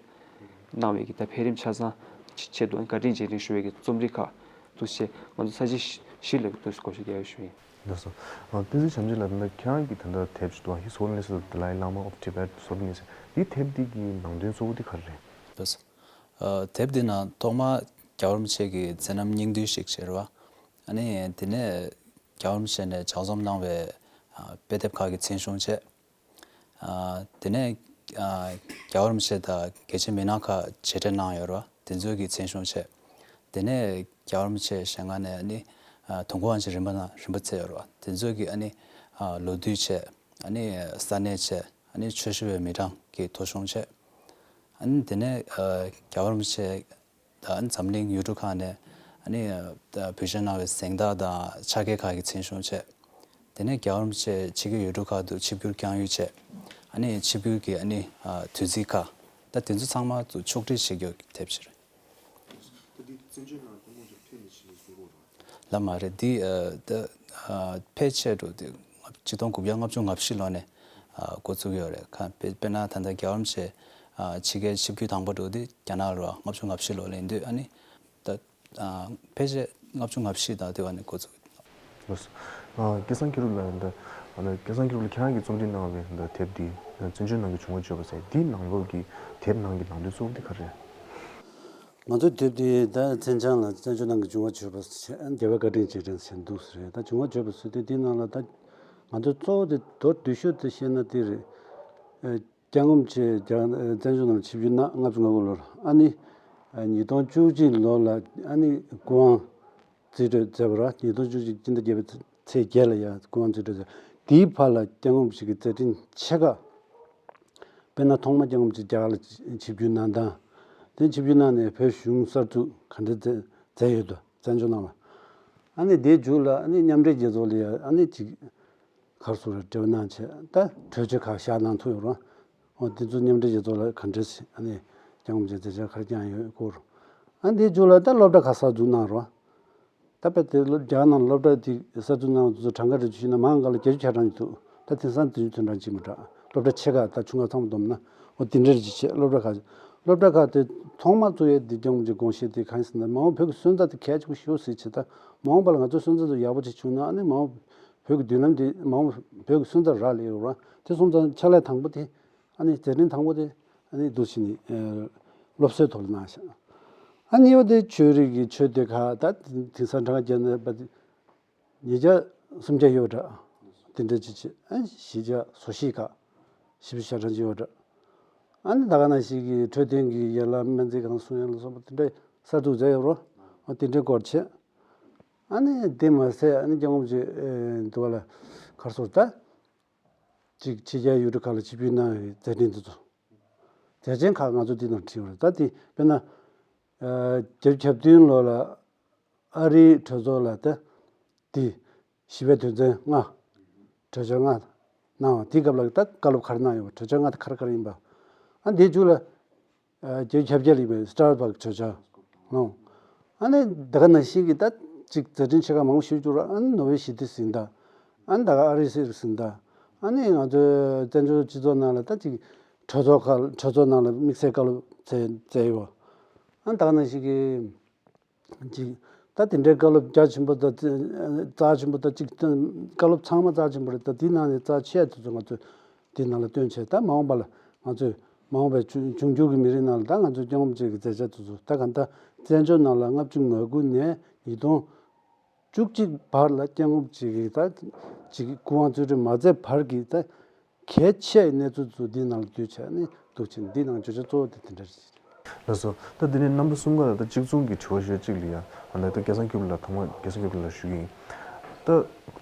གནང་བའི་གི་ད་འཕེལ་རིམ་ཆ་ཚང་ཆེད་དུ་ཨ་ནི་བཀའ་དྲིན་རྗེས་དྲན་ཞུ་བའི་གི་རྩོམ་རིག་ཁག་འདུག་བྱས། ང་ཚོ་ས་བཅད་བཞི་ལ་འདུག་བཀོད་ཤོག་རྒྱག་ཡོད་ཞུ་ཡིན། ལགས་སོ། ཨ་བསྟན་འཛིན་བྱམས་ཆེན་ལགས། ད་ལྟ་ཁྱེད་རང་གིས་ད་ལྟ་དེབ་ཅིག་འདུག His Holiness the Dalai Lama of Tibet Sovereignty ཟེར། འདིའི་དེབ་འདི་གི་ནང་དོན་གཙོ་བོ་འདི་ག་རེ་རེད། ལགས་སོ། ཨ་དེབ་འདི་ནང་ཐོག་མར་རྒྱལ་བ་རིན་པོ་ཆེ་གི་མཛད་རྣམ་སྙིང་བསྡུས་ཤིག་བྱས་རེད་བ། ཨ་ནི་དེ་ནས་རྒྱལ་བ་རིན་པོ་ཆེ་ནས་ལྗགས་རྩོམ་གནང་བའི་ཨ་དཔེ་དེབ་ཁག་གི་མཚན་གཞུང་བྱས། ཨ་དེ་ནས་ཨ་རྒྱལ་བ་རིན་པོ་ཆེ་དང་གལ་ཆེའི་མི་སྣ་ཁག་མཇལ་འཕྲད་གནང་ཡོད་རེད་བ། དེ་ཚོའི་གི་མཚན་གཞུང་བྱས། དེ་ནས་རྒྱལ་བ་རིན་པོ་ཆེ་ཞལ་སྔ་ནས་ཨ་ནི་ཨ་དུས་འཁོར་དབང་ཆེན་རིམ་པ་ནང་རིམ་པ་བསྩལ་ཡོད་རེད་བ། དེ་ཚོའི་གི་ཨ་ནི་ཨ་ལོ་དུས་བྱས། ཨ་ནི་ས་གནས་བྱས། ཨ་ནི་ཆོས་ཞུ་བའི་མི་གྲངས་ཀྱི་ཐོ་གཞུང་བྱས། ཨ་ནི་དེ་ནས་ཨ་རྒྱལ་བ་རིན་པོ་ཆེ་ད་འཛམ་གླིང་ཡུལ་གྲུ་ཁག་ནས་ཨ་ནི་ཨ་བོད་ཆས་གནང་བའི་གཟེངས་རྟགས་དང་ཕྱག་འཁྱེར་ཁག་གི་མཚན་གཞུང་བྱས། དེ་ནས་རྒྱལ་བ་རིན་པོ་ཆེ་ཕྱི་རྒྱལ་ཡུལ་གྲུ་ཁག་ཏུ་ཆིབས་བསྒྱུར་བསྐྱངས་ཡུལ་བྱས། ཨ་ནི་ཆིབས་བསྒྱུར་གྱི་ཨ་ནི་ཨ་དུས་ཚིགས་ཁག་ད་དེ་ཚོ་ཚང་མ་ཚུར་ཕྱོགས་སྒྲིག་བྱེད་རྒྱུ་དེབ་ཅིག་རེད། ད་འདི་བཙན་བྱོལ་ནང་སྐུ་ངོ་ཚོ་ཕེབས་ནས་ཕྱིན་ནས་བཟོས་དགོས་རེད། ལགས་མ་རེད། འདི་ཨ་ད་ཨ་ཕལ་ཆེར་འགྲོ་དེ་ཆིག་སྟོང་དགུ་བརྒྱ་ལྔ་བཅུ་ང་བཞི་ལོ་ནས་ཨ་འགོ་བཙུགས་ཡོད་རེད། ཁ་དཔེ་དཔེར་ན་ད་ལྟ་རྒྱལ་བ་རིན་པོ་ཆེ་ཨ་ཕྱི་རྒྱལ་ཆིབས་བསྒྱུར་དང་པོ་འགྲོ་དེ་རྒྱ་ནག་ལ་རེད་བ། ལྔ་བཅུ་ང་བཞི་ལོ་ལ་ཡིན་དུས་ཨ་ནི་ད་ཨ་ཕལ་ཆེར་ལྔ་བཅུ་ང་བཞི་དང་དེ་བ་ནས་འགོ་བཙུགས། ལགས་སོ། ཨ་སྐལ་བཟང་མཁས་གྲུབ་ལགས། ད་ཨ་ནི་སྐལ་བཟང་མཁས་གྲུབ་ལགས་ཁྱེད་རང་གིས་རྩོམ་སྒྲིག་གནང་བའི་ད་དེབ་འདི་བཙན་བྱོལ་ནང་གི་བྱུང་བ་བརྗོད་པ་ཟེར། འདིའི་ནང་ལོགས་ཀྱི་དེབ་ནང་གི་ནང་དོན་གཙོ་བོ་འདི་ག་རེ་རེད། ང་ཚོའི་དེབ་འདི་ད་མཚན་བྱང་ལ་བཙན་བྱོལ་ནང་གི་བྱུང་བ་བརྗོད་པ་ཟེར། རྒྱལ་བའི་བཀའ་དྲིན་རྗེས་དྲན་ཟེར་འདུག་ཟེར། ད་བྱུང་བ་བརྗོད་པ་ཟེར་དུས་འདིའི་ནང་ལ་ད་ང་ཚོ་གཙོ་བོ་དེ་མདོར་བསྡུས་ཤོས་དེ་བཤད་ན་དེ་རེད། ཨ་སྐྱབས་མགོན་རིན་པོ་ཆེ་རྒྱ་བཙན་བྱོལ་ནང་ཆིབས་བསྒྱུར་གནང་། ལྔ་བཅུ་ང་དགུ་ལོར། ཨ་ནི་ཨ་ཉིས་སྟོང་བཅུ་གཅིག་ལོ་ལ་ཨ་ནི་སྐུ་དབང་རྩིས་སྤྲོད་མཛད་པ་རེད། ཉིས་སྟོང་བཅུ་གཅིག་སྤྱི་ཟླ་བརྒྱད་པའི་ཚེས་བརྒྱད་ལ་ཡང་སྐུ་དབང་རྩིས་སྤྲོད་མཛད། དེའི་བར་ལ་སྐྱབས་མགོན་རིན་པོ་ཆེ་གི་མཛད་འཕྲིན་ཆེ་ཁག་དཔེར་ན་ཐོག་མ་སྐྱབས་མགོན་རིན་པོ་ཆེ་རྒྱ་གར་ལ་ཆིབས་བསྒྱུར་གནང་སྟངས། དེ་ཆིབས་བསྒྱུར་གནང་ནས་བོད་གཞུང་གསར་འཛུགས་ག་འདྲ་མཛད་མཛད་ཡོད་དོ། བཙན་བྱོལ་ནང་ལ། ཨ་ནི་དེའི་མཇུག་ལ་ཨ་ནི་མཉམ་འབྲེལ་རྒྱལ་ཚོགས་ལ་ཡང་ཨ་ནི་ཅིག་ག་རེ་ཟེར་དགོས་རེད། འབྲེལ་བ་གནང་བྱས་ད་གྲོས་ཆོད་ཁག་བཞག་གནང་ཐུབ་ཡོད་རེད། འོ་དེ་ཚོ་མཉམ་འབྲེལ་རྒྱལ་ཚོགས་ལ་ག་འདྲ་ཞིག་ཨ་ནི་སྐྱབས་མགོན་རིན་པོ་ཆེ་མཛད་འཆར་ག་རེ་བསྐྱངས་ཡོད་སྐོར། ཨ་ནི་དེའི་མཇུག་ལ་ད་སློབ་གྲྭ་ཁག་གསར་འཛུགས་གནང་རེད། ད་དཔེ་དེ་སློབ་རྒྱ་གར་ནང་སློབ་གྲྭ་དེ་གསར་འཛུགས་གནང་བ་དེ་ཚོ་གྲངས་ཀ་རེ་ཞུས་ན་མང་ག་ལ་བརྒྱད་ཅུ་ཆ་གྲངས་ཅིག་འདུག་ད་དེང་སང་དུས་ཚོད་གྲངས་ཅིག་མི་འདྲ། སློབ་གྲྭ་ཆེ་ཁག་དང་ཆུང་ཁག་ཚང་མ་བསྡོམས་ན་འོ་དེ་འདྲ་རེ་ཅིག་བྱས། སློབ་གྲྭ་ཁག་སློབ་གྲྭ་ཁག་དེ་ཐོག་མ་བཙུགས་ཡས་དེ་སྐྱབས་མགོན་རིན་པོ་ཆེ་དགོངས་བཞེས་དེ་གང་ཡིན་ཟེར་ན་མ་འོངས་བོད་ཀྱི་སོན་རྩ་དེ་གལ་ཆེན་པོ་ཞེ་པོ་ཟེར་བྱས། ད་མ་འོངས་པ་ལ་ང་ཚོའི་སོན་རྩ་དེ་ཡག་པོ་ཅིག་བྱུང་ན་ཨ་ནི་མ་འོངས་བོད་ཀྱི་མདུན་ལམ་དེ་མ་འོངས་བོད་ཀྱི་སོན་རྩ་རག་ལས་ཡོད་རེད། དེ་སོང་ཙང་ཕྱག་ལས་དང་པོ་དེ་ཨ་ནི་མཛད་འཕྲིན་དང་པོ་དེ་ཨ་ནི་འདུག་བྱས་ནས་ཨ་སློབ་གསོའི་ཐོག་ལ་གནང་ཤག་ཨ་གཉིས་པ་དེ་ཆོས་རིག་གི་ཆོས་སྡེ་ཁག་ད་དེང་སང་གྲངས་ཀ་བརྒྱབ་ན་པ་ཉིས་བརྒྱ་སུམ་བརྒྱ་ཡོད་འདྲ། དེ་འདྲ་ཅིག་བྱས། ཨ་བཞི་བརྒྱ་སོ་བཞི་ཁག་བཞི་བཅུ་ཞེ་གྲངས་ཅིག་ཡོད་འདྲ། ཨ་ནི་ད་ག་ནང་བཞིན་གྱི་འཕྲོད་བསྟེན་གྱི་ཡན་ལག་སྨན་རྩིས་ཁང་གསུང་ཡན་ལ་སོགས་པ་དེ་འདྲ་གསར་འཛུགས་མཛད་ཡོད་རེད། ཨ་དེ་འདྲའི་སྐོར་བྱས། ཨ་ནི་དེ་མ་ཟད་ཨ་ནི་སྐྱབས་མགོན་རིན་པོ་ཆེ་འདུག་བ་ལ་ག་རེ་ཟེར་ད། ཅིག་ཕྱི་རྒྱལ་ཡུལ་གྲུ་ཁག་ལ་ཆིབས་བསྒྱུར་གནང་བའི་མཛད་འཕྲིན་དེ་ཚོ། མཛད་ཆེན་ཁག་ང་ཚོ་འདི་ནང་བྲིས་ཡོད་རེད། ད་དེ་དཔེར་ན། ཨ་བརྒྱད་ཅུ་གྱ་བདུན་ལོ་ལ་ཨ་རིའི་གྲོས་ཚོགས་ལ་ད་དེ་བཞི་པའི་དོན་ཚན་ལྔ། གྲོས་འཆར་ལྔ། གནང་བ་དེའི་སྐབས་ལ་ད་བཀའ་སློབ་ག་རེ་གནང་ཡོད་པ། གྲོས་འཆར་ལྔ་དེ་ག་རེ་ག་རེ་ཡིན་པ། ཨ་འདིའི་མཇུག་ལ་ཨ་བརྒྱད་ཅུ་གྱ་བརྒྱད་ལ་ཡིན་པའི་སི་ཊར་བྷག་གྲོས་འཆར་ཨང་། ཨ་ནི་དེ་ག་ནང་བཞིན་གྱི་ད་ཅིག་མཛད་འཕྲིན་ཆེ་ཁག་མང་པོ་ཞིག་བསྒྱུར། ཨ་ནི་ནོ་བེལ་ཞི་བདེའི་གཟེངས་རྟགས། ཨ་ནི་ད་ག་ཨ་རིའི་གཟེངས་རྟགས། ཨ་ནི་ང་ཚོའི་བཙན་བྱོལ་སྤྱི་ཚོགས་ནང་ལ་ད་ཅིག་གྲོས་ཚོགས་ཁག་གྲོས་ཚོགས་ནང་ལ་དམིགས་བསལ་བཀའ་སློབ་སྩལ་སྩལ་ཡོད། ཨ་ནི་ད་ག་ནང་བཞིན་གྱི་ཅིག་ད་དེ་འདྲའི་བཀའ་སློབ་རྒྱ་ཆེན་པོ་དང་རྩ་ཆེན་པོ་དང་ཅིག་བཀའ་སློབ་ཚང་མ་རྩ་ཆེན་པོ་རེད། ད་དེའི་ནང་ནས་རྩ་ཆེ་དེ་ཚོ་ང་ཚོས་དེའི་ནང་ལ་བཏོན་བྱས། ད་མ་འོངས་པ་ལ་ང་ཚོས་མ་འོངས་པའི་འབྱུང་འབྱུང་འགྱུར་གྱི་མི་རིགས་ནང་ལ་ད་ང་ཚོས་སྐྱབས་མགོན་རིན་པོ་ཆེ་གི་མཛད་བྱ་དེ་ཚོ། ད་ག་ད་བཙན་བྱོལ་ནང་ལ་ལྔ་བཅུ་ང་དགུ་ནས་ཉིས་སྟོང་བཅུ་གཅིག་བར་ལ་སྐྱབས་མགོན་རིན་པོ་ཆེ་གིས་ད་ཅིག་སྐུ་དབང་བཙན་ཁྲིད་མ་མཛད་བར་གྱི་ད་གལ་ཆེའི་གནས་ཚུལ་ཚོ་འདིའི་ནང་ལ་བསྡུས་བྱས་ནས་འདུག་ཕྱིན། འདིའི་ནང་བརྗོད་བྱ་གཙོ་བོ་དེ་དེ་འདྲ་རེད། ལགས་སོ། ད་འདི་ནས་རྣམ་པ་གསུམ་ཀ་ལ་ད་གཅིག་མཚུངས་ཀྱི་དྲི་བ་ཞུ་ཡ་གཅིག་ལ་ཡ། ཨ་ནི་ད་སྐལ་བཟང་སྐྱབས་ལགས། ཐོག་མར་སྐལ་བཟང་སྐྱབས་ལགས་ལ་ཞུ་གི་ཡིན། ད་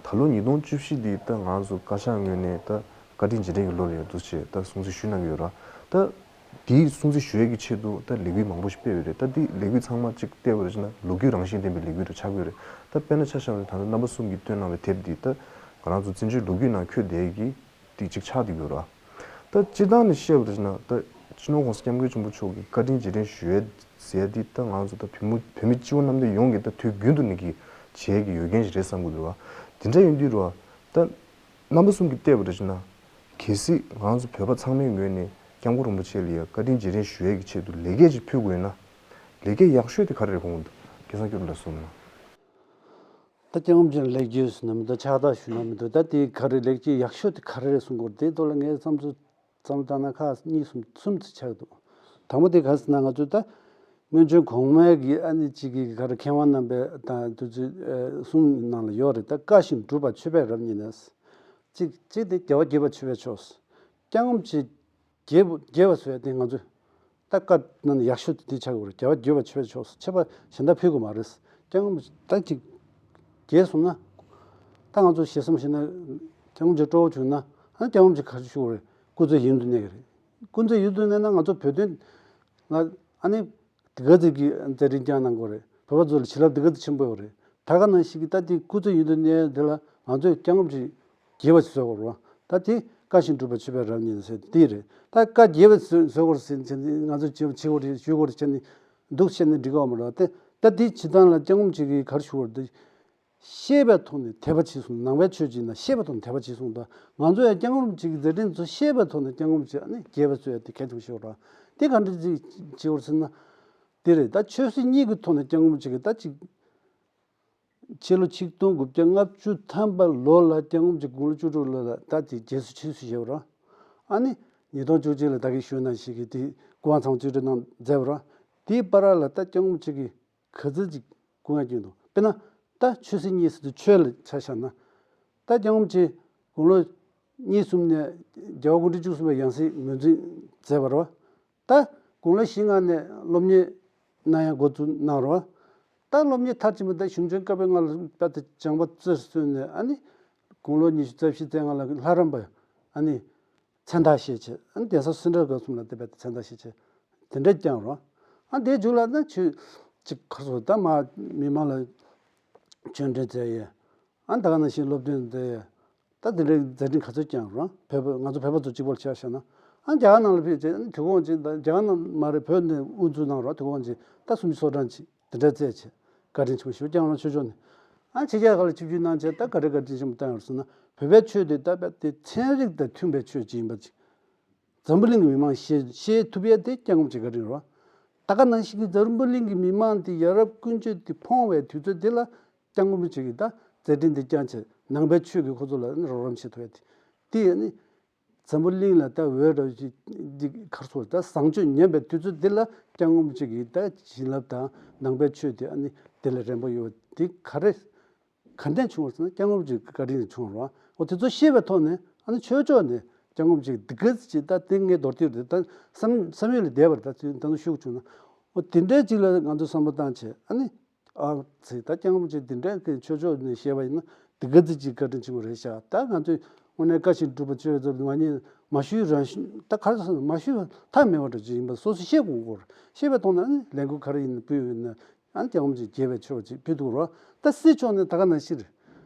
ད་ལོ་ཉིས་སྟོང་བཅུ་བཞི་འདི་ད་ང་ཚོ་བཀའ་ཤག་ངོས་ནས་ད་བཀའ་དྲིན་རྗེས་དྲན་གྱི་ལོ་ལ་ཡ་འདུག་བྱས་ད་སྲུང་བརྩི་ཞུས་གནང་གི་ཡོད་ར། ད་དེའི་སྲུང་བརྩི་ཞུ་ཡས་ཀྱི་ཆེད་དུ་ད་ལས་འགུལ་མང་པོ་ཞིག་སྤེལ་བ་རེད། ད་དེ་ལས་འགུལ་ཚང་མ་གཅིག་བལྟས་པ་རེད་ཟེར་ན་ལོ་རྒྱུས་རང་བཞིན་ལྡན་པའི་ལས་འགུལ་རེ་ཆགས་ཀྱི་ཡོད་རེད། ད་དཔེར་ན་ཆ་བཞག་ན་ད་ལྟ་རྣམ་པ་གསུམ་གྱིས་བཏོན་གནང་བའི་དེབ་འདི་ད་ང་རང་ཚོ་བཙན་བྱོལ་ལོ་རྒྱུས་ནང་འཁོད་བསྡད་ཀྱི་དེ་གཅིག་ཆགས་བསྡད་ཡོད་ར། ད་སྤྱིར་བཏང་ནས་བཤད་པ་རེད་ཟེར་ན་ད་སྤྱི་ནོར་༸གོང་ས་༸སྐྱབས་མགོན་ཆེན་པོ་མཆོག་གི་བཀའ་དྲིན་རྗེས་དྲན་ཞུ་ཡས་ཟེར་ཡ་འདི་ད་ང་ཚོ་ད་བོད་མི་བོད་མི་སྤྱི་བོ་གནམ་བསྟན་ཡོངས་ཀྱིས་ད་དུས་རྒྱུན་དུ་ནས་ཀྱི་བྱེད་ཀྱི་ཡོད་མཁན་ཞིག་རེད་བསམ་གྱི་འདུག་ར། དེ་འདྲ་ཡིན་དུས་ར་ད་རྣམ་པ་གསུམ་གྱིས་བལྟས་པ་རེད་ཟེར་ན། གལ་སྲིད་ང་ཚོ་བོད་པ་ཚང་མའི་ངོས་ནས་སྐྱབས་མགོན་རིན་པོ་ཆེ་ལ་ཡ་བཀའ་དྲིན་རྗེས་དྲན་ཞུ་ཡས་ཀྱི་ཆེད་དུ་ལེགས་སྐྱེས་ཅིག་ཕུལ་དགོས་ན། ལེགས་སྐྱེས་ཡག་ཤོས་དེ་ག་རེ་རེད་དགོངས་འདུག་སྐལ་བཟང་སྐྱབས་ལགས་གསུངས་ན། ད་སྐྱབས་མགོན་ལ་ལེགས་སྐྱེས་ཟེར་ན་མི་འདུག་ཕྱག་རྟགས་ཞུ་ན་མི་འདུག་ད་དེ་ག་རེ་ལེགས་སྐྱེས་ཡག་ཤོས་དེ་ག་རེ་རེད་གསུང་གི་ཡོད་རེད། དེའི་ཐོག་ལ་ངས་བསམ་ཚུལ་བསམ་བློ་བཏང་ན་ཁག་གཉིས་གསུམ་གསུམ་ཙམ་ཆགས་འདུག་དང་པོ་དེ་ག་རེ་ཟེར་ན། ང་ཚོས་ད་སྔོན་བྱོན་གོང་མའི་གི་ཨ་ནི་གཅིག་གི་ག་རེ་མཁས་དབང་རྣམ་པས་དང་དུས་ཚོད་ཨ་གསུང་ནང་ལ་ཡོད་རེད། ད་བཀའ་བཞིན་སྒྲུབ་པ་མཆོད་པས་རབ་མཉེས་ནས། གཅིག་གཅིག་དེ་རྒྱལ་བ་དགྱེས་པ་མཆོད་པས་ཆོག་སྐྱབས་མགོན་རིན་པོ་ཆེ་དགྱེས་པ་དགྱེས་པ་བཟོ་ཡ་དེ་ང་ཚོས་ད་བཀའ་གནང་ན་ཡག་ཤོས་དེ་དེ་ཆགས་ཀྱི་རེད། རྒྱལ་བ་དགྱེས་པ་མཆོད་པས་ཆོག་མཆོད་པ་གཞན་དག་ཕུལ་དགོས་མ་རེད། སྐྱབས་མགོན་ད་ཅིག་དགྱེས་སོང་ན། ད་ང་ཚོ་ཞེ་བསམ་བཞེས་ན་སྐྱབས་མགོན་རིན་པོ་ཆེ་སྤྲོ་བོ་བྱུང་ན། ཨ་སྐྱབས་མགོན་རིན་པོ་ཆེ་ག་རེ་ཞུ་དགོས་རེད། སྐུ་ཚེ་ཡུན་དུ་གནས་ཀྱི་རེད། སྐུ་ཚེ་ཡུན་དུ་གནས་ན་ང་ཚོ་བོད་དོན་ལ་ཨ་ནི་དེ་ག་ཙམ་གྱི་མཛད་འཕྲིན་བསྐྱངས་གནང་དགོས་རེད། བོད་པ་ཚོ་ལ་བྱིན་རླབས་དེ་ག་ཙམ་ཆེན་པོ་ཡོད་རེད། ད་ག་ནང་བཞིན་གྱི་ད་དེ་སྐུ་ཚེ་ཡུན་དུ་གནས་དེ་ལ་ང་ཚོས་སྐྱབས་མགོན་རིན་པོ་ཆེ་དགྱེས་པ་ཞིག་བཟོ་དགོས་རེད་བ། ད་དེ་བཀའ་བཞིན་སྒྲུབ་པ་མཆོད་པས་རབ་མཉེས་ཟེར་དེ་རེད། ད་བཀའ་དགྱེས་པ་བཟོ་བཟོ་དགོས་རེད་ཟེར་ནས་ང་ཚོས་བྱེད་བྱེད་དགོས་རེད། ཞུ་དགོས་རེད་བྱས་ནས་འདུག་བྱས་ནས་འགྲིག་གི་ཡོད་མ་རེད་བ། དེ་ད་དེ་བྱེད་སྟངས་ལ་སྐྱབས་མགོན་རིན་པོ་ཆེ་གིས་ག་རེ་ཞུ་དགོས་རེད། དེ་ཤེས་པའི་ཐོག་ནས་དད་པ་བྱས་སོང་། ནང་པའི་ཆོས་ཅིག་ཡིན་ན་ཤེས་པའི་ཐོག་ནས་དད་པ་བྱས་སོང་། ད་ང་ཚོ་ཡང་སྐྱབས་མགོན་རིན་པོ་ཆེ་གི་མཛད་འཕྲིན་ཚོ་ཤེས་པའི་ཐོག་ནས་སྐྱབས་མགོན་རིན་པོ་ཆེ་ཨ་ནི་དགྱེས་པ་བཟོ་ཡ་དེ་གལ་ཆེན་པོ་ཞིག་རེད། དེ་ག་འདྲ་ཅིག་བྱེད་དགོས་ཟེར་ན། དེ་རེད། ད་ཆོས་སྲིད་གཉིས་ཀྱི་ཐོག་ནས་སྐྱབས་མགོན་རིན་པོ་ཆེ་གི་ད་ཅིག་ཕྱི་ལོ་ཆིག་སྟོང་དགུ་བརྒྱ་ལྔ་བཅུ་ཐམ་པ་ལོ་ལ་སྐྱབས་མགོན་རིན་པོ་ཆེ་དགུང་ལོ་བཅུ་དྲུག་ལོ་ལ་ད་དེ་རྒྱལ་སྲས་ཆོས་སྲིད་ཞེས་པ་རེད། ཨ་ནི་ཉིས་སྟོང་བཅུ་གཅིག་ལ་ད་གིན་ཞུས་ནང་བཞིན་གྱི་དེ་སྐུ་དབང་ཚང་མ་རྩིས་སྤྲོད་གནང་མཛད་པ་རེད། དེའི་བར་ལ་ད་སྐྱབས་མགོན་རིན་པོ་ཆེ་གི་ག་ཚོད་ཅིག་སྐུ་ངལ་བསྐྱོན་འདུག་དཔེར་ན་ད་ཆོས་སྲིད་གཉིས་ཟེར་དུས་ཆོས་ལ་ཆ་བཞག་ན། ད་སྐྱབས་མགོན་རིན་པོ་ཆེ་དགུང་ལོ་གཉིས་གསུམ་ནས་རྒྱལ་བ་སྐུ་ཕྲེང་བཅུ་གསུམ་པའི་ཡང་སྲིད་ངོས་འཛིན་མཛད་པ་རེད་བ། ད་དགུང་ལོ་བཞི་ལྔ་ནས་སློབ་གཉེར་གནང་ཡ་འགོ་བཙུགས་གནང་རེད་བ། ད་སློབ་གཉེར་མཐར་ཕྱིན་པ་ད་གཞུང་ཆེན་བཀའ་པོད་ལྔ་ལ་ད་ལྟ་སྦྱངས་པ་རྩེར་སོན་ནས། ཨ་ནི་དགུང་ལོ་ཉི་ཤུ་རྩ་བཞི་རྩ་ལྔ་ལ་ལྷ་རམས་པ་ཨ་ནི་མཚན་རྟགས་བཞེས་བྱས། ཨ་ནི་གདན་ས་སེ་འབྲས་དགོན་གསུམ་ལ་དེ་བས་མཚན་རྟགས་བཞེས་བྱས་དེ་འདྲ་བསྐྱངས་རོགས། ཨ་དེའི་མཇུག་ལ་ན་ཆོས་ཅིག་ག་རེ་ཟེར། ད་མ་མི་མང་ལ་ཆོས་འབྲེལ་མཛད་ཡས། ཨ་ད་ག་ནང་བཞིན་སློབ་སྟོན་མཛད་ཡས། ད་དེ་འདྲའི་མཛད་འཕྲིན་ག་ཚོད་བསྐྱངས་རོགས། བོད་པ་ང་ཚོ་བོད་པ་ཚོ་གཅིག་པོར་ཆ་བཞག་ན། ཨ་རྒྱ་གར་ནང་ལ་ཕེབས་བྱས། ཨ་དུས་གོང་ཅིག་ད་རྒྱ་གར་ནང་མ་རེད། བོད་ནས་དབུ་འཛུགས་གནང་རོགས། དུས་གོང་ཅིག་ད་གསུམ་བཅུ་སོ་གྲངས་ཅིག་དེ་འདྲ་བཙལ་བྱས་བཀའ་དྲིན་ཆེན་པོ་ཞེ་པོ་བསྐྱངས་རོགས། ཆོས་ཕྱོགས་ནས། ཨ་ཕྱི་རྒྱལ་ཁག་ལ་ཆིབས་བསྒྱུར་གནང་བྱས་ད་ག་རེ་བཀའ་དྲིན་ཆེན་པོ་བསྐྱངས་ཡོད་ཟེར་ན། བོད་པའི་ཆོས་དེ་ད་བས་དེ་ཚན་རིག་དང་མཐུན་པའི་ཆོས་ཅིག་ཡིན་པ་ཅིག་འཛམ་བུ་གླིང་གི་མི་མང་ཤེས་ཤེས་ཐུབ་ཡས་དེ་སྐྱབས་མགོན་རིན་པོ་ཆེ་བཀའ་དྲིན་རེད་བ། ད་ག་ནང་བཞིན་གྱི་འཛམ་བུ་གླིང་གི་མི་མང་དེ་ཡ་རབས་ཀུན་སྤྱོད་དེ་ཕོངས་པའི་དུས་ཚོད་དེ་ལ་སྐྱབས་མགོན་རིན་པོ་ཆེ་གིས་ད་མཛད་འཕྲིན་དེ་བསྐྱངས་བྱས་ནང་པའི་ཆོས་ཀྱིས་ཁོ་ཚོ་ལ་རོགས་རམ་བྱེད་ཐུབ་ཡས་དེ། དེ་ནི་འཛམ་བུ་གླིང་ལ་ད་འོས་འདྲ་ཞིག་འདི་གར་སོང་ད་བཟང་སྤྱོད་ཉམས་པའི་དུས་ཚོད་དེ་ལ་སྐྱབས་མགོན་རིན་པོ་ཆེ་གིས་ད་བྱིན་རླབས་དང་ནང་པའི་ཆོས་དེ་ཨ་ནི་དེ་ལས་རན་པོ་ཡོད་དེ་ག་རེ། ག་འདྲས་བྱུང་བ་ཟེར་ན་སྐྱབས་མགོན་རིན་པོ་ཆེའི་བཀའ་དྲིན་ལས་བྱུང་བ་རེད་བ། འོ་དེ་ཚོ་ཤེས་པའི་ཐོག་ནས། ཨ་ནི་ཆོས་ཕྱོགས་ནས་སྐྱབས་མགོན་རིན་པོ་ཆེ་འདི་ག་ཅིག་ད་དེ་ངས་མདོར་བསྡུས་རེད། ད་བསམ་བསམ་ཡུལ་ལས་འདས་པ་རེད། ད་དེ་ད་ནི་ཤུགས་བྱུང་ན། འོ་དེ་འདྲས་ཅིག་ལ་ང་ཚོ་བསམ་བློ་བཏང་བྱས། ཨ་ནི་ཨ་ཚེ་ད་སྐྱབས་མགོན་རིན་པོ་ཆེ་འདི་འདྲས་ཀྱི་ཆོས་ཕྱོགས་ནས་བཤད་པ་ཡིན་ན་འདི་ག་ཅིག་ཅིག་བཀའ་དྲིན་ཆེན་པོ་རེད་ཤག་ད་ང་ཚོས་དངོས་གནས་བཀའ་བཞིན་སྒྲུབ་པ་ཆོས་ཚོ་མ་ཉེས་མ་ཞུས་རང་ཞུ་ད་ག་རེ་ཟེར་ན་མ་ཞུས་པ་ཐབས་མེད་པ་འདྲ་ཅིག་ཡིན་པ་སོ་སོ་ཤེས་དགོས་ཀྱི་རེད། ཤེས་པའི་ཐོག་ནས་ཨ་ནི་ལས་འགུལ་ག་རེ་ཡིན་ན་སྤེལ་ཡོད་ན། ཨ་ནི་སྐྱབས་མགོན་རིན་པོ་ཆེ་དགྱེས་པའི་ཆོས་ཅིག་ཕུལ་འདུག་རོ། ད་སྲིད་ཕྱོགས་ནས་ད་ག་ནང་བཞིན་རེད།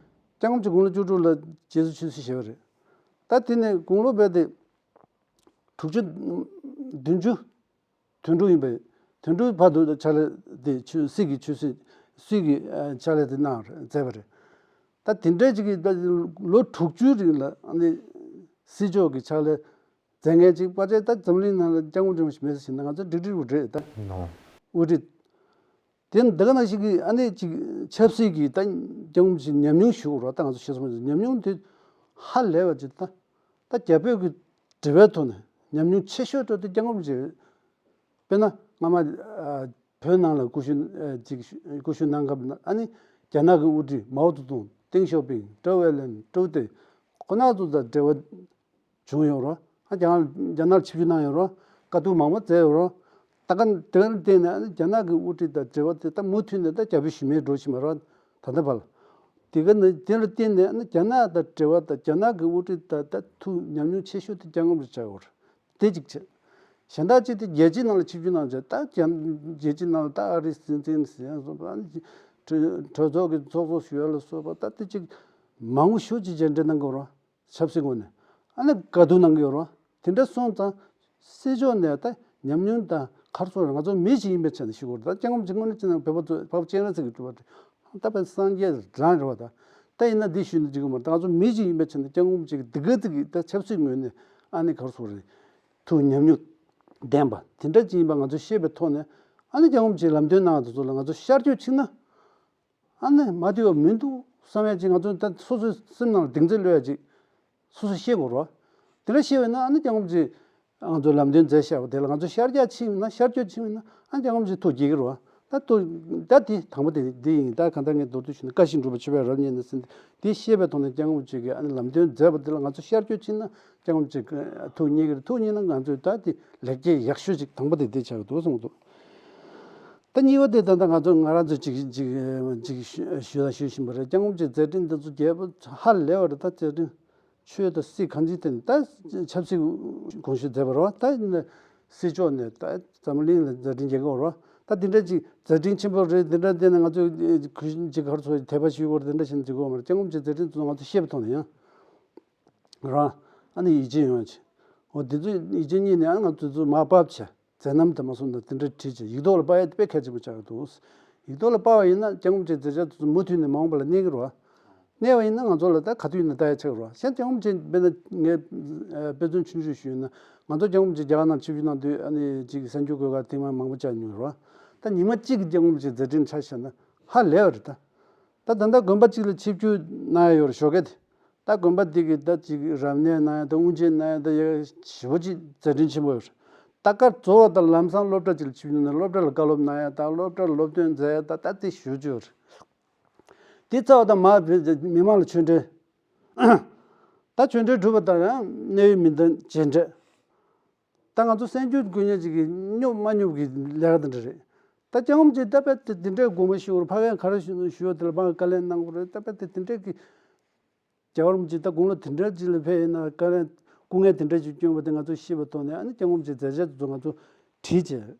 སྐྱབས་མགོན་རིན་པོ་ཆེ་དགུང་ལོ་བཅུ་དྲུག་ལ་རྗེ་བཙུན་ཆོས་སྲིད་བཞེས་པ་རེད། ད་དེ་ནས་དགུང་ལོ་རྦད་དེ་དྲུག་ཅུ་བདུན་ཅུ། དོན་དྲུག་ཡིན་པས། དོན་དྲུག་བར་དུ་ཕྱག་ལས་དེ་ཆོས་སྲིད་ཀྱི་ཆོས་སྲིད་སྲིད་ཀྱི་ཨ་ཕྱག་ལས་དེ་གནང་མཛད་པ་རེད། ད་དེ་འདྲའི་ཅིག་གི་ད་ལོ་དྲུག་ཅུའི་རིང་ལ་ཨ་ནི་སྲིད་ཕྱོགས་ཀྱི་ཕྱག་ལས་མཛད་མཁན་ཅིག་ཕལ་ཆེར་ད་འཛམ་གླིང་ནང་ལ་སྐྱབས་མགོན་ཆེན་པོ་ཞིག་མེད་ཟེར་ཞིག་ན་ང་ཚོ་འགྲིག་འགྲིག་རེད་ད། ནོ། དབུ་ཁྲིད། དེ་འདི་ག་ནང་བཞིན་གྱི་ཨ་ནི་ཅིག་ཆབ་སྲིད་ཀྱི་ད་སྐྱབས་མགོན་ཆེན་ཉམས་མྱོང་ཞུ་དགོས་རེད་ད། ང་ཚོ་ཤེས་སོང་ཉམས་མྱོང་དེ་ཧ་ལས་པ་ཅིག་ད། ད་རྒྱ་བོད་ཀྱི་འབྲེལ་བའི་ཐོག་ནས་ཉམས་མྱོང་ཆེ་ཤོས་འགྲོ་དེ་སྐྱབས་མགོན་ཆེན། དཔེར་ན་སྔ་མ་ཨ་བོད་ནང་ལ་སྐུ་ཞབས་ཨ་ཅིག་སྐུ་ཞབས་གནང་སྐབས་ན་ཨ་ནི་རྒྱ་ནག་གི་དབུ་ཁྲིད་མའོ་ཙེ་ཏུང་ཏེང་ཞའོ་ཕིང་ཀྲོའུ་ཨེན་ལའེ་ཀྲོའུ་ཏེ་ཁོ་ན་ཚོ་དང་འབྲེལ་བ་བྱུང་ཡོད་རེད། ཨ་རྒྱ་ནག་རྒྱ་ནག་ལ་ཆིབས་བསྒྱུར་གནང་ཡོད་རེད། བཀའ་བསྡུར་མང་པོ་མཛད་ཡོད་རེད། ད་ག་དེ་ལ་བརྟེན་ནས་ཨ་ནི་རྒྱ་ནག་གི་དབུ་ཁྲིད་དང་འབྲེལ་བ་དེ་ད་མུ་མཐུད་ནས་ད་རྒྱ་བོད་གཞི་མེད་འགྲོ་བཞིན་པ་རེད། ད་ལྟ་བར་ལ། དེ་ག་ནི་དེ་ལ་བརྟེན་ནས་ཨ་ནི་རྒྱ་ནག་དང་འབྲེལ་བ་དང་རྒྱ་ནག་གི་དབུ་ཁྲིད་དང་ད་ཐུག་ཉམས་མྱོང་ཆེ་ཤོས་དེ་སྐྱབས་མགོན་རེད་ཆགས་ཡོད་རེད། དེ་གཅིག་བྱས། གཞན་དག་ཅིག་དེ་རྒྱལ་སྤྱིའི་ནང་ལ་ཆིབས་བསྒྱུར་གནང་བྱས་ད་རྒྱ་རྒྱལ་སྤྱིའི་ནང་ལ་ད་ཨ་རིའི་སྲིད་འཛིན་ཟེར་ཡང་སོང་ཨ་ནི་གྲོས་གྲོས་ཚོགས་ཀྱི་ཚོགས་གཙོ་ཞུ་ཡ་ལ་སོགས་པ་ད་དེ་གཅིག་མང་པོ་ཞེ་པོ་ཅིག་མཇལ་འཕྲད་གནང་དགོས་རེད། ཆབ་སྲིད་ངོས་ནས་ཨ་ནི་བཀའ་བསྡུར་གནང་གི་ཡོད་རེད། དེ་འདྲ་སོང་ཙང་སྲིད་ཕྱོགས་ནས་ད་ཉམས་མྱོང་དང་ག་རེ་ཟེར་ང་ཚོ་མི་ཞིག་ཡིན་པའི་ཆ་ནས་ཞུ་དགོས་རེད། ད་སྐྱབས་མགོན་ཆེན་དངོས་གནས་བྱས་ན་བོད་པ་ཚོ་འཕགས་པ་སྤྱན་རས་གཟིགས་ཀྱི་སྤྲུལ་པ་རེད། ད་བོད་སངས་རྒྱས་རང་རེད་བ། ད་ད་ཡིན་ན་འདི་ཞུས་ན་འགྲིག་གི་མ་རེད། ད་ང་ཚོ་མི་ཞིག་ཡིན་པའི་ཆ་ནས་སྐྱབས་མགོན་ཆེན་གྱི་འདི་ག་ཙིག་གི་ད་ཆབ་སྲིད་ངོས་ནས་ཨ་ནི་ག་རེ་ཟེར་རེད། ཐུགས་ཉམས་མྱོང་ལྡན་པ་དེ་འདྲ་ཅིག་ཡིན་པ་ང་ཚོ་ཤེས་པའི་ཐོག་ནས་ཨ་ནི་སྐྱབས་མགོན་ཆེན་ལམ་སྟོན་གནང་བ་དེ་ཚོ་ལ་ང་ཚོ་ཤར་བསྐྱོད་ཕྱིན་ན། ཨ་ནི་མ་བདེ་བ་མི་འདུག་བསམ་ཡ་ཅིག་ང་ཚོ་ད་སོ་སོའི་སེམས་ནང་ལ་གདེང་ཚོད་གློད་ཡ་ཅིག་སོ་སོ་ཤེས་དགོས་རེད། དེ་འདྲ་ཤེས་པ་ཡིན་ན་ཨ་ནི་སྐྱབས་མགོན་ཆེན་ང་ཚོ་ལམ་སྟོན་མཛད་བཞག་པ་དེ་ལ་ང་ཚོ་ཤར་རྒྱག་ཕྱིན་ཡིན་ན་ཤར་བསྐྱོད་ཕྱིན་ཡིན་ན་ཨ་ནི་སྐྱབས་མགོན་ཆེན་ཐུགས་དགྱེས་ཀྱི་རེད། ད་ཐུགས་ད་དེ་དང་པོ་དེ་འདི་ཡིན། ད་གང་ལྟར་ངས་མདོར་བསྡུས་ཞུས་ན་བཀའ་བཞིན་སྒྲུབ་པ་མཆོད་པའི་རབ་བརྙེས་ནས་ཟེར་དེ་ཤེས་པའི་ཐོག་ནས་སྐྱབས་མགོན་ཆེན་གྱིས་ཨ་ནི་ལམ་སྟོན་མཛད་པ་དེ་ལ་ང་ཚོ་ཤར་བསྐྱོད་ཕྱིན་ན་སྐྱབས་མགོན་ཆེན་ཐུགས་མཉེས་ཀྱི་རེད། ཐུགས་མཉེས་ན་ང་ཚོས་ད་དེ་ལེགས་སྐྱེས་ཡག་ཤོས་ཅིག་དང་པོ་དེ་དེ་ཆགས་ཀྱི་འདུག་གསུངས་འདུག་ད་གཉིས་པ་དེ་ད་ལྟ་ང་ཚོ་ང་རང་ཚོ་ཅིག་ཅིག་ཅིག་ཞུ་ཞུ་དང་ཞུ་བཞིན་པ་རེད། སྐྱབས་མགོན་ཆེན་མཛད་འཕྲིན་འདི་ཚོ་རྒྱས་པོ་ཧ་ལས་པ་རེད། ད་མཛད་འཕྲིན་ཆོས་དང་སྲིད་གང་ཅིའི་ཐད་ནས་ད་ཆབ་སྲིད་གོང་ཞུ་མཛད་པ་རེད་བ། ད་ཡིན་ན་སྲིད་ཕྱོགས་ནས་ད་འཛམ་གླིང་ལ་མཛད་འཕྲིན་རྒྱས་ཀྱི་ཡོད་རེད་བ། ད་འདི་འདྲ་ཅིག་མཛད་འཕྲིན་ཆེན་པོ་རེད། འདི་འདྲ་བལྟས་ན་ང་ཚོས་གུས་ཅིག་ག་རེ་ཟེར་དད་པ་ཞུ་དགོས་རེད། འདི་འདྲ་བྱས་ན་འགྲིག་གི་ཡོད་མ་རེད། སྐྱབས་མགོན་ཆེན་མཛད་འཕྲིན་ཚོ་ང་ཚོ་ཤེས་པའི་ཐོག་ནས་ཡང་རང་ཨ་ནི་ཡིད་ཆེས་ཡོང་ཡ་ཅིག་འོ་འདི་ཚོ་ཡིད་ཆེས་རྙེད་ནས་ཨ་ང་ཚོ་ཚོ་མར་ཕབ་བྱས། མཛད་རྣམ་དེ་མ་སོང་ན་དེ་འདྲ་བྲིས་བྱས་ཡིག་ཐོག་ལ་དཔར་ཡ་དེ་དཔེ་གལ་ཆེན་པོ་ཆགས་ཀྱི་འདུག་ཡིག་ཐོག་ལ་དཔར་བ་ཡིན་ན་སྐྱབས་མགོན་ཆེན་མཛད་འཕྲིན་དེ་ཚོ་མུ་མཐུད་ནས་མ་འོངས་པ་ལ་གནས་ཀྱི་རེད་བ། གནས་པ་ཡིན་ན་ང་ཚོ་ལ་ད་ག་དུས་ཡིན་ན་ལྟ་ཡ་ཆགས་ཀྱི་རེད་བ། གཞན་སྐྱབས་མགོན་ཆེན་དཔེར་ན་ངས་ཨ་དཔེ་མཚོན་ཆུང་ཆུང་ཞུས་ན་ང་ཚོ་སྐྱབས་མགོན་ཆེན་རྒྱ་གར་ནང་ཆིབས་བསྒྱུར་གནང་དུས་ཨ་ནི་ཅིག་གསར་འགྱུར་སྐོར་ག་ཐེངས་མང་མང་པོ་བཅར་མྱོང་རེད་བ། ད་ཉི་མ་གཅིག་གི་སྐྱབས་མགོན་ཆེན་མཛད་འཕྲིན་ཆ་བཞག་ན་ཧ་ལས་པ་རེད་ད། ད་ད་ལྟ་དགོན་པ་གཅིག་ལ་ཆིབས་བསྒྱུར་གནང་ཡ་ཡོད་རེད་ཞོགས་ཀས་དེ། ད་དགོན་པ་འདི་གི་ད་ཅིག་རབ་གནས་གནང་ཡ་དང་དབུ་འབྱེད་གནང་ཡ་ད་ཡ་ཞེ་པོ་ཅིག་མཛད་འཕྲིན་ཆེན་པོ་ཡོད་རེད། ད་སྐབས་རྫོགས་པ་དང་ལམ་སང་སློབ་གྲྭ་ཅིག་ལ་ཆིབས་བསྒྱུར་ནས་སློབ་གྲྭ་ལ་བཀའ་སློབ་གནང་ཡ་དང་སློབ་གྲྭ་ལ་སློབ་སྟོན་མཛད་ཡ་ད་ད་དེ་ཞེ་པོ་ཅིག་ཡོད་རེད། དེ་རྩ་བ་དང་མ་མི་མང་ལ་ཆོས་འབྲེལ། ད་ཆོས་འབྲེལ་གྲུབ་པ་དང་ཡང་གནད་ཡོད་མི་འདི་མཇལ་འཕྲད། ད་ང་ཚོ་གསར་འགྱུར་འགོད་མཁན་ཅིག་གིས་སྙོབ་མ་སྙོབ་ཀྱི་ལས་ཀ་དེ་འདྲ་རེད། ད་སྐྱབས་མགོན་ཆེན་ད་དཔེ་དེ་འདི་འདྲའི་དགོངས་པ་ཞུ་བར་ཕ་གིར་ག་རེ་ཞུ་ཞུ་བ་དེ་ལ་མར་བཀའ་ལན་གནང་དགོས་རེད། ད་དཔེ་དེ་དེ་འདྲའི་གི་རྒྱལ་བ་རིན་པོ་ཆེ་ད་དགུང་ལོ་དེ་འདྲ་ཅིག་ལ་ཕེབས་ཡིན་ན་བཀའ་ལན་སྐུ་ངལ་དེ་འདྲ་ཅིག་བསྐྱོན་པ་དེ་ང་ཚོས་ཤེས་པའི་ཐོག་ནས་ཨ་ནི་སྐྱབས་མགོན་ཆེན་མཛད་འཆར་དེ་ཚོ་ང་ཚོ་བྲིས་བྱས་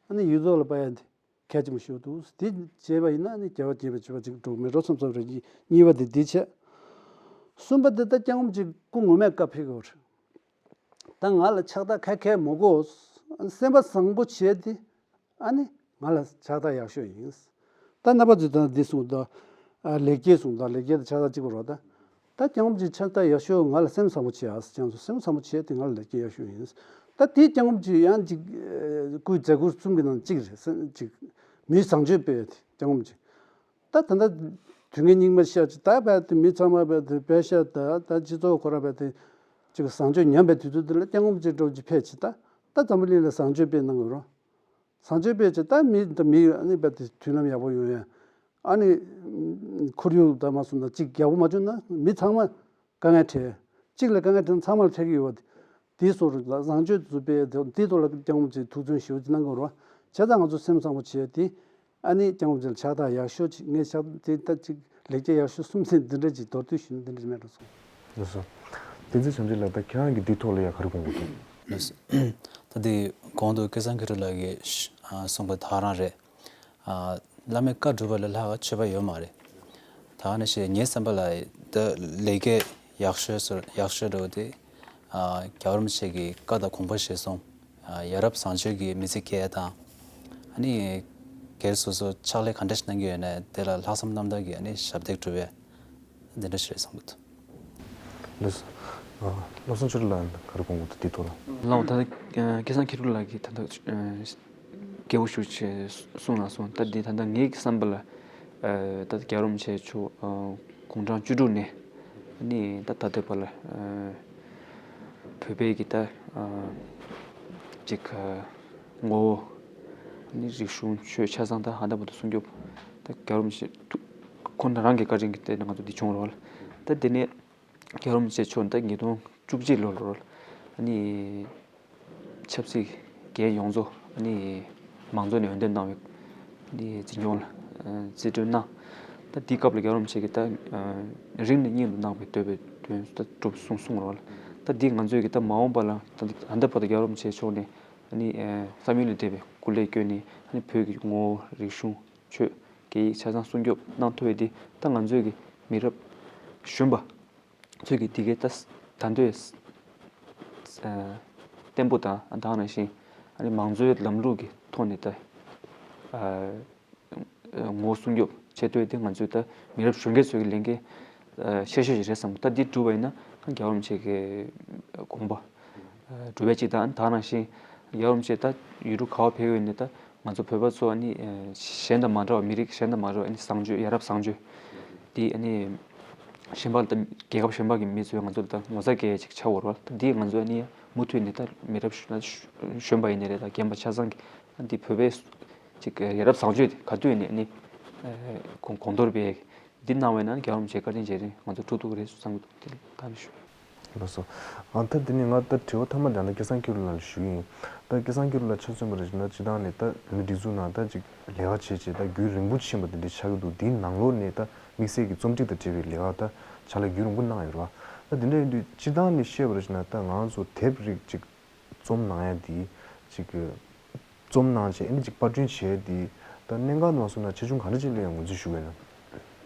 ཨ་ནི་ཡིག་ཐོག་ལ་དཔར་ཡ་དེ་གལ་ཆེན་པོ་ཞིག་འདུག་དེ་བྱས་པ་ཡིན་ན་ཨ་ནི་རྒྱལ་བ་དགྱེས་པའི་སྤྱོད་པ་ཅིག་འགྲོ་གི་མེད་འགྲོ་བསམ་བསམ་རེད། གཉིས་པ་དེ་འདི་བྱས། གསུམ་པ་དེ་ད་སྐྱབས་མགོན་ཆེན་སྐུ་ངོ་མས་བཀའ་ཕེབས་ཀྱི་ཡོད་རེད། ད་ང་ལ་ཕྱག་རྟགས་ཁ་ཁ་མ་དགོས། སེམས་པ་བཟང་པོ་བྱས་ཏེ་ཨ་ནི་ང་ལ་ཕྱག་རྟགས་ཡག་ཤོས་ཡིན། ད་རྣམ་པ་ཚོས་ད་འདི་གསུངས་ད། ཨ་ལེགས་སྐྱེས་གསུངས་ད། ལེགས་སྐྱེས་དང་ཕྱག་རྟགས་གཅིག་པ་རེད་ད། ད་སྐྱབས་མགོན་ཆེན་ཕྱག་རྟགས་ཡག་ཤོས་ང་ལ་སེམས་བཟང་པོ་བྱས་ཨ་ཟེར་ཀྱང་སེམས་བཟང་པོ་བྱས་ཏེ་ང་ལ་ལེགས་སྐྱེས་ཡག་ཤོས་ཡིན། ད་དེ་སྐྱབས་མགོན་ཆེན་ཡང་ཅིག་སྐུའི་མཛད་ཁུར་གསུམ་གྱི་ནང་གཅིག་རེད་ཟེར་ཅིག་མི་བཟང་སྤྱོད་སྤེལ་ཡ་དེ་སྐྱབས་མགོན་ཆེན། ད་ད་ལྟ་དུས་ངན་སྙིགས་མ་ཤར་ཅིག་ད་བས་དེ་མི་ཚང་མ་བས་དེ་བས་ཤར་ད་ད་སྤྱི་ཚོགས་ཁོ་ར་བས་དེ་ཅིག་བཟང་སྤྱོད་ཉམས་པའི་དུས་ཚོད་འདི་ལ་སྐྱབས་མགོན་ཆེན་འགྲོ་ཅིག་ཕེབས་ཅིག་ད་ད་འཛམ་བུ་གླིང་ལ་བཟང་སྤྱོད་སྤེལ་གནང་དགོས་རོགས། བཟང་སྤྱོད་སྤེལ་ཅིག་ད་མི་ད་མི་ཨ་ནི་བས་དེ་མདུན་ལམ་ཡག་པོ་ཡོང་ཡ། ཨ་ནི་ཁོར་ཡུག་ད་མ་སོང་ན་ཅིག་ཡག་པོ་མ་བྱུང་ན་མི་ཚང་མ་དཀའ་ངལ་འཕྲད། གཅིག་ལ་དཀའ་ངལ་འཕྲད་ན་ཚང་མ་ལ་འཕྲད་ཀྱི་ཡོད་པ་དེ། དེའི་སོགས་རུ་བཟང་སྤྱོད་དུ་སྤེལ་དེ་དེའི་ཐོག་ལ་སྐྱབས་མགོན་ཆེན་ཐུགས་བརྩོན་ཞེ་པོ་ཅིག་གནང་དགོས་རེད་བ། བྱས་ཙང་ང་ཚོ་སེམས་བཟང་པོ་བྱས་ཏེ་ཨ་ནི་སྐྱབས་མགོན་ཆེན་ལ་ཕྱག་རྟགས་ཡག་ཤོས་ཅིག་ངས་ཕྱག་དེ་ལྟ་ཅིག་ལེགས་སྐྱེས་ཡག་ཤོས་གསུམ་ཚན་འདི་འདྲ་ཅིག་མདོར་བསྡུས་ཞུས་ན་འདི་འདྲ་ཅིག་མེད་འགྲོ་སོང་། ལགས་སོ། བསྟན་འཛིན་བྱམས་ཆེན་ལགས་ད་ཁྱེད་རང་གིས་འདིའི་ཐོག་ལ་ཡང་ག་རེ་དགོངས་ཀྱི་འདུག་ལགས་སོ། ད་དེ་གོང་དུ་སྐལ་བཟང་མཁས་གྲུབ་ལགས་ཀྱིས་གསུངས་པ་དེ་ག་རང་རེད། བླ་མའི་བཀའ་སྒྲུབ་པ་ལས་ལྷག་ཆོས་པ་ཡོད་མ་རེད། ད་ནི་ཞེས་ངའི་བསམ་པ་ལ་ད་ལེགས་སྐྱེས་ ཡག་ཤོས་སུ་ཡག་ཤོས་འགྲོ་དེ། ཨ། རྒྱལ་བ་རིན་པོ་ཆེ་གི་བཀའ་དང་དགོངས་པ་གཞིར་བཟུང་། ཨ། ཡ་རབས་བཟང་སྤྱོད་ཀྱི་མི་ཚེ་སྐྱེལ་ཡ་དང་། ཨ་ནི་སྒེར་སོ་སོ་ཕྱག་ལས་ག་འདྲ་ཞིག་གནང་གི་ཡོད་ན་དེ་ལ་ལྷག་བསམ་རྣམ་དག་གིས་ཨ་ནི་ཞབས་འདེགས་སྒྲུབ་ཡ་འདི་འདྲ་ཞིག་རེད་བསམ་གྱི་འདུག། ལགས་སོ། ཨ། བློ་བཟང་ཆོས་སྒྲོན་ལགས་ག་རེ་དགོངས་ཀྱི་འདུག་འདི་ཐོག་ལ། ལགས་འོང་། ད་ལྟ་ཨ་སྐལ་བཟང་མཁས་གྲུབ་ལགས་ཀྱིས་ད་ལྟ་ཨ་རྒྱས་པོ་ཞེ་པོ་ཅིག་གསུངས་གནང་སོང་། ད་འདི་ད་ལྟ་ངའི་བསམ་པ་ལ་ཨ་ད་ལྟ་རྒྱལ་བ་རིན་པོ་ཆེ་མཆོག་ཨ་དགུང་གྲངས་བཅུ་དྲུག་ནས་ནི་ད་ད་ལྟའི་བར་ལ་ཨ་བོད་པའི་གི་ད་ཨ་ཅིག་ཨ་ངོ་བོ་ནི་རིག་གཞུང་ཆོས་ཆ་ཚང་ད་ཧ་ད་བར་དུ་སྲུང་སྐྱོབ་ད་རྒྱལ་བ་རིན་པོ་ཆེ་ཁོང་རང་གི་བཀའ་དྲིན་གྱིས་དེ་ནས་ང་ཚོ་འདི་བྱུང་བ་རེད་བ། ད་དེ་ནས་རྒྱལ་བ་རིན་པོ་ཆེ་མཆོག་ད་ཉིས་སྟོང་བཅུ་གཅིག་ལོ་ལོར་ཨ་ནི་ཆབ་སྲིད་འགན་ཡོངས་རྫོགས་ཨ་ནི་མང་གཙོ་ནས་འོས་འདེམས་གནང་བའི་ཨ་ནི་འཛིན་སྐྱོང་ལ་ཨ་རྩིས་སྤྲོད་གནང་། ད་འདི་སྐབས་ལ་རྒྱལ་བ་རིན་པོ་ཆེ་གིས་ད་ཨ་རིང་ནས་སྙིང་དུ་བརྣག་པའི་འདོད་པའི་དོན་ད་གྲུབ་གསུངས་གསུངས་རོགས་ལ། ད་འདི་ང་ཚོས་ཀྱི་ད་མ་འོངས་པ་ལ་ད་ད་ལྟ་བར་དུ་རྒྱལ་བ་རིན་པོ་ཆེ་མཆོག་ནས་ཨ་ནི་ཨ་བསམ་ཡུལ་ལས་འདས་པའི་སྐུ་ལས་བསྐྱོན་ནས་ཨ་ནི་བོད་ཀྱི་ངོ་བོ་རིག་གཞུང་ཆོས་སྐད་ཡིག་ཆ་ཚང་སྲུང་སྐྱོབ་གནང་ཐུབ་པའི་འདི་ད་ང་ཚོས་ཀྱི་མི་རབས་གཞོན་པ་ཚོས་ཀྱི་འདི་གའི་ད་ད་འདོད་ཨ་བརྟན་པོ་དང་ད་ག་ནང་བཞིན་ཨ་ནི་མང་གཙོའི་ལམ་ལུགས་ཀྱི་ཐོག་ནས་ད་ཨ་ངོ་བོ་སྲུང་སྐྱོབ་བྱེད་ཐུབ་པའི་འདི་ང་ཚོའི་ད་མི་རབས་གཞོན་སྐྱེས་ཚོའི་གི་ལས་འགན་ཨ་ཆེ་ཤོས་ཤིག་རེད་བསམ། ད་འདི་སྒྲུབ་པ་ཡིན་ན་རྒྱལ་བ་རིན་པོ་ཆེ་གི་དགོངས་པ་སྒྲུབ་པའི་ཅིག་དང་ད་ག་ནང་བཞིན་རྒྱལ་བ་རིན་པོ་ཆེ་ད་ཡུལ་གྲུ་ག་པར་ཕེབས་ཡོད་ནས་ད་ང་ཚོ་བོད་པ་ཚོ་ནི་ཨ་གཞན་དང་མ་འདྲ་བ་མི་རིགས་གཞན་དང་མ་འདྲ་བ་ཨ་ནི་བཟང་སྤྱོད་ཡ་རབས་བཟང་སྤྱོད་འདི་ཨ་ནི་གཞན་པ་ད་རྒྱལ་ཁབ་གཞན་པ་གི་མི་ཚོས་ང་ཚོ་ལ་ད་ངོ་ཚ་སྐྱེ་ཡ་ཅིག་ཆགས་ཡོད་རེད་བ། ད་འདི་ང་ཚོ་ཨ་ནི་མུ་མཐུད་ནས་ད་མི་རབས་གཞོན་པ་ཡིན་ནའི་རེད་ད་རྒན་པ་ཆ་ཚང་གི་ད་འདི་བོད་པའི་ཅིག་ཡ་རབས་བཟང་སྤྱོད་དེ་ག་དུས་ཡིན་ནའི་ཨ་ནི་གོང་གོང་མཐོར་སྤེལ་ཡ་གི་འདི་གནང་བས་ན་རྒྱལ་བ་རིན་པོ་ཆེའི་བཀའ་དྲིན་རྗེས་དྲན་ང་ཚོ་ཐུབ་ཐུབ་རེད་བསམ་གྱི་འདུག་དེ་ལ་ད་ནི་ཞུ། ལགས་སོ། ཨ་ད་དེ་ནས་ང་ད་དྲི་བ་མཐའ་མ་དེ་ནི་སྐལ་བཟང་མཁས་གྲུབ་ལགས་ལ་ཞུ་གི་ཡིན། ད་སྐལ་བཟང་མཁས་གྲུབ་ལགས་ཆ་མཚོན་པ་རེད་ན་སྤྱིར་བཏང་ནས་ད་བོད་མིའི་སྒྲིག་འཛུགས་ནང་ད་ཅིག་ལས་ཀ་བྱས་བྱས་ད་རྒྱུན་རིང་པོ་ཕྱིན་པ་དེ་འདྲ་ཆགས་ཀྱི་འདུག་དེའི་ནང་ལོགས་ནས་ད་དམིགས་བསལ་གྱི་རྩོམ་སྒྲིག་དང་འབྲེལ་བའི་ལས་ཀ་ད་ཕྱག་ལས་རྒྱུན་རིང་པོ་གནང་ཡོད་རེད་བ། ད་དེ་འདྲ་ཡིན་དུས་སྤྱིར་བཏང་ནས་བཤད་པ་རེད་ན་ད་ང་ཚོ་དེབ་རིགས་ཅིག་རྩོམ་གནང་ཡ་དེ་ཅིག་རྩོམ་གནང་བྱས་ཨ་ནི་ཅིག་པར་སྐྲུན་བྱས་དེ་ད་གནད་འགག་མ་སོང་ན་ཆེ་ཆུང་ག་འདྲ་ཅིག་ལ་ཡང་ངོས་འཛིན་ཞུ་གི་ཡོད་ན།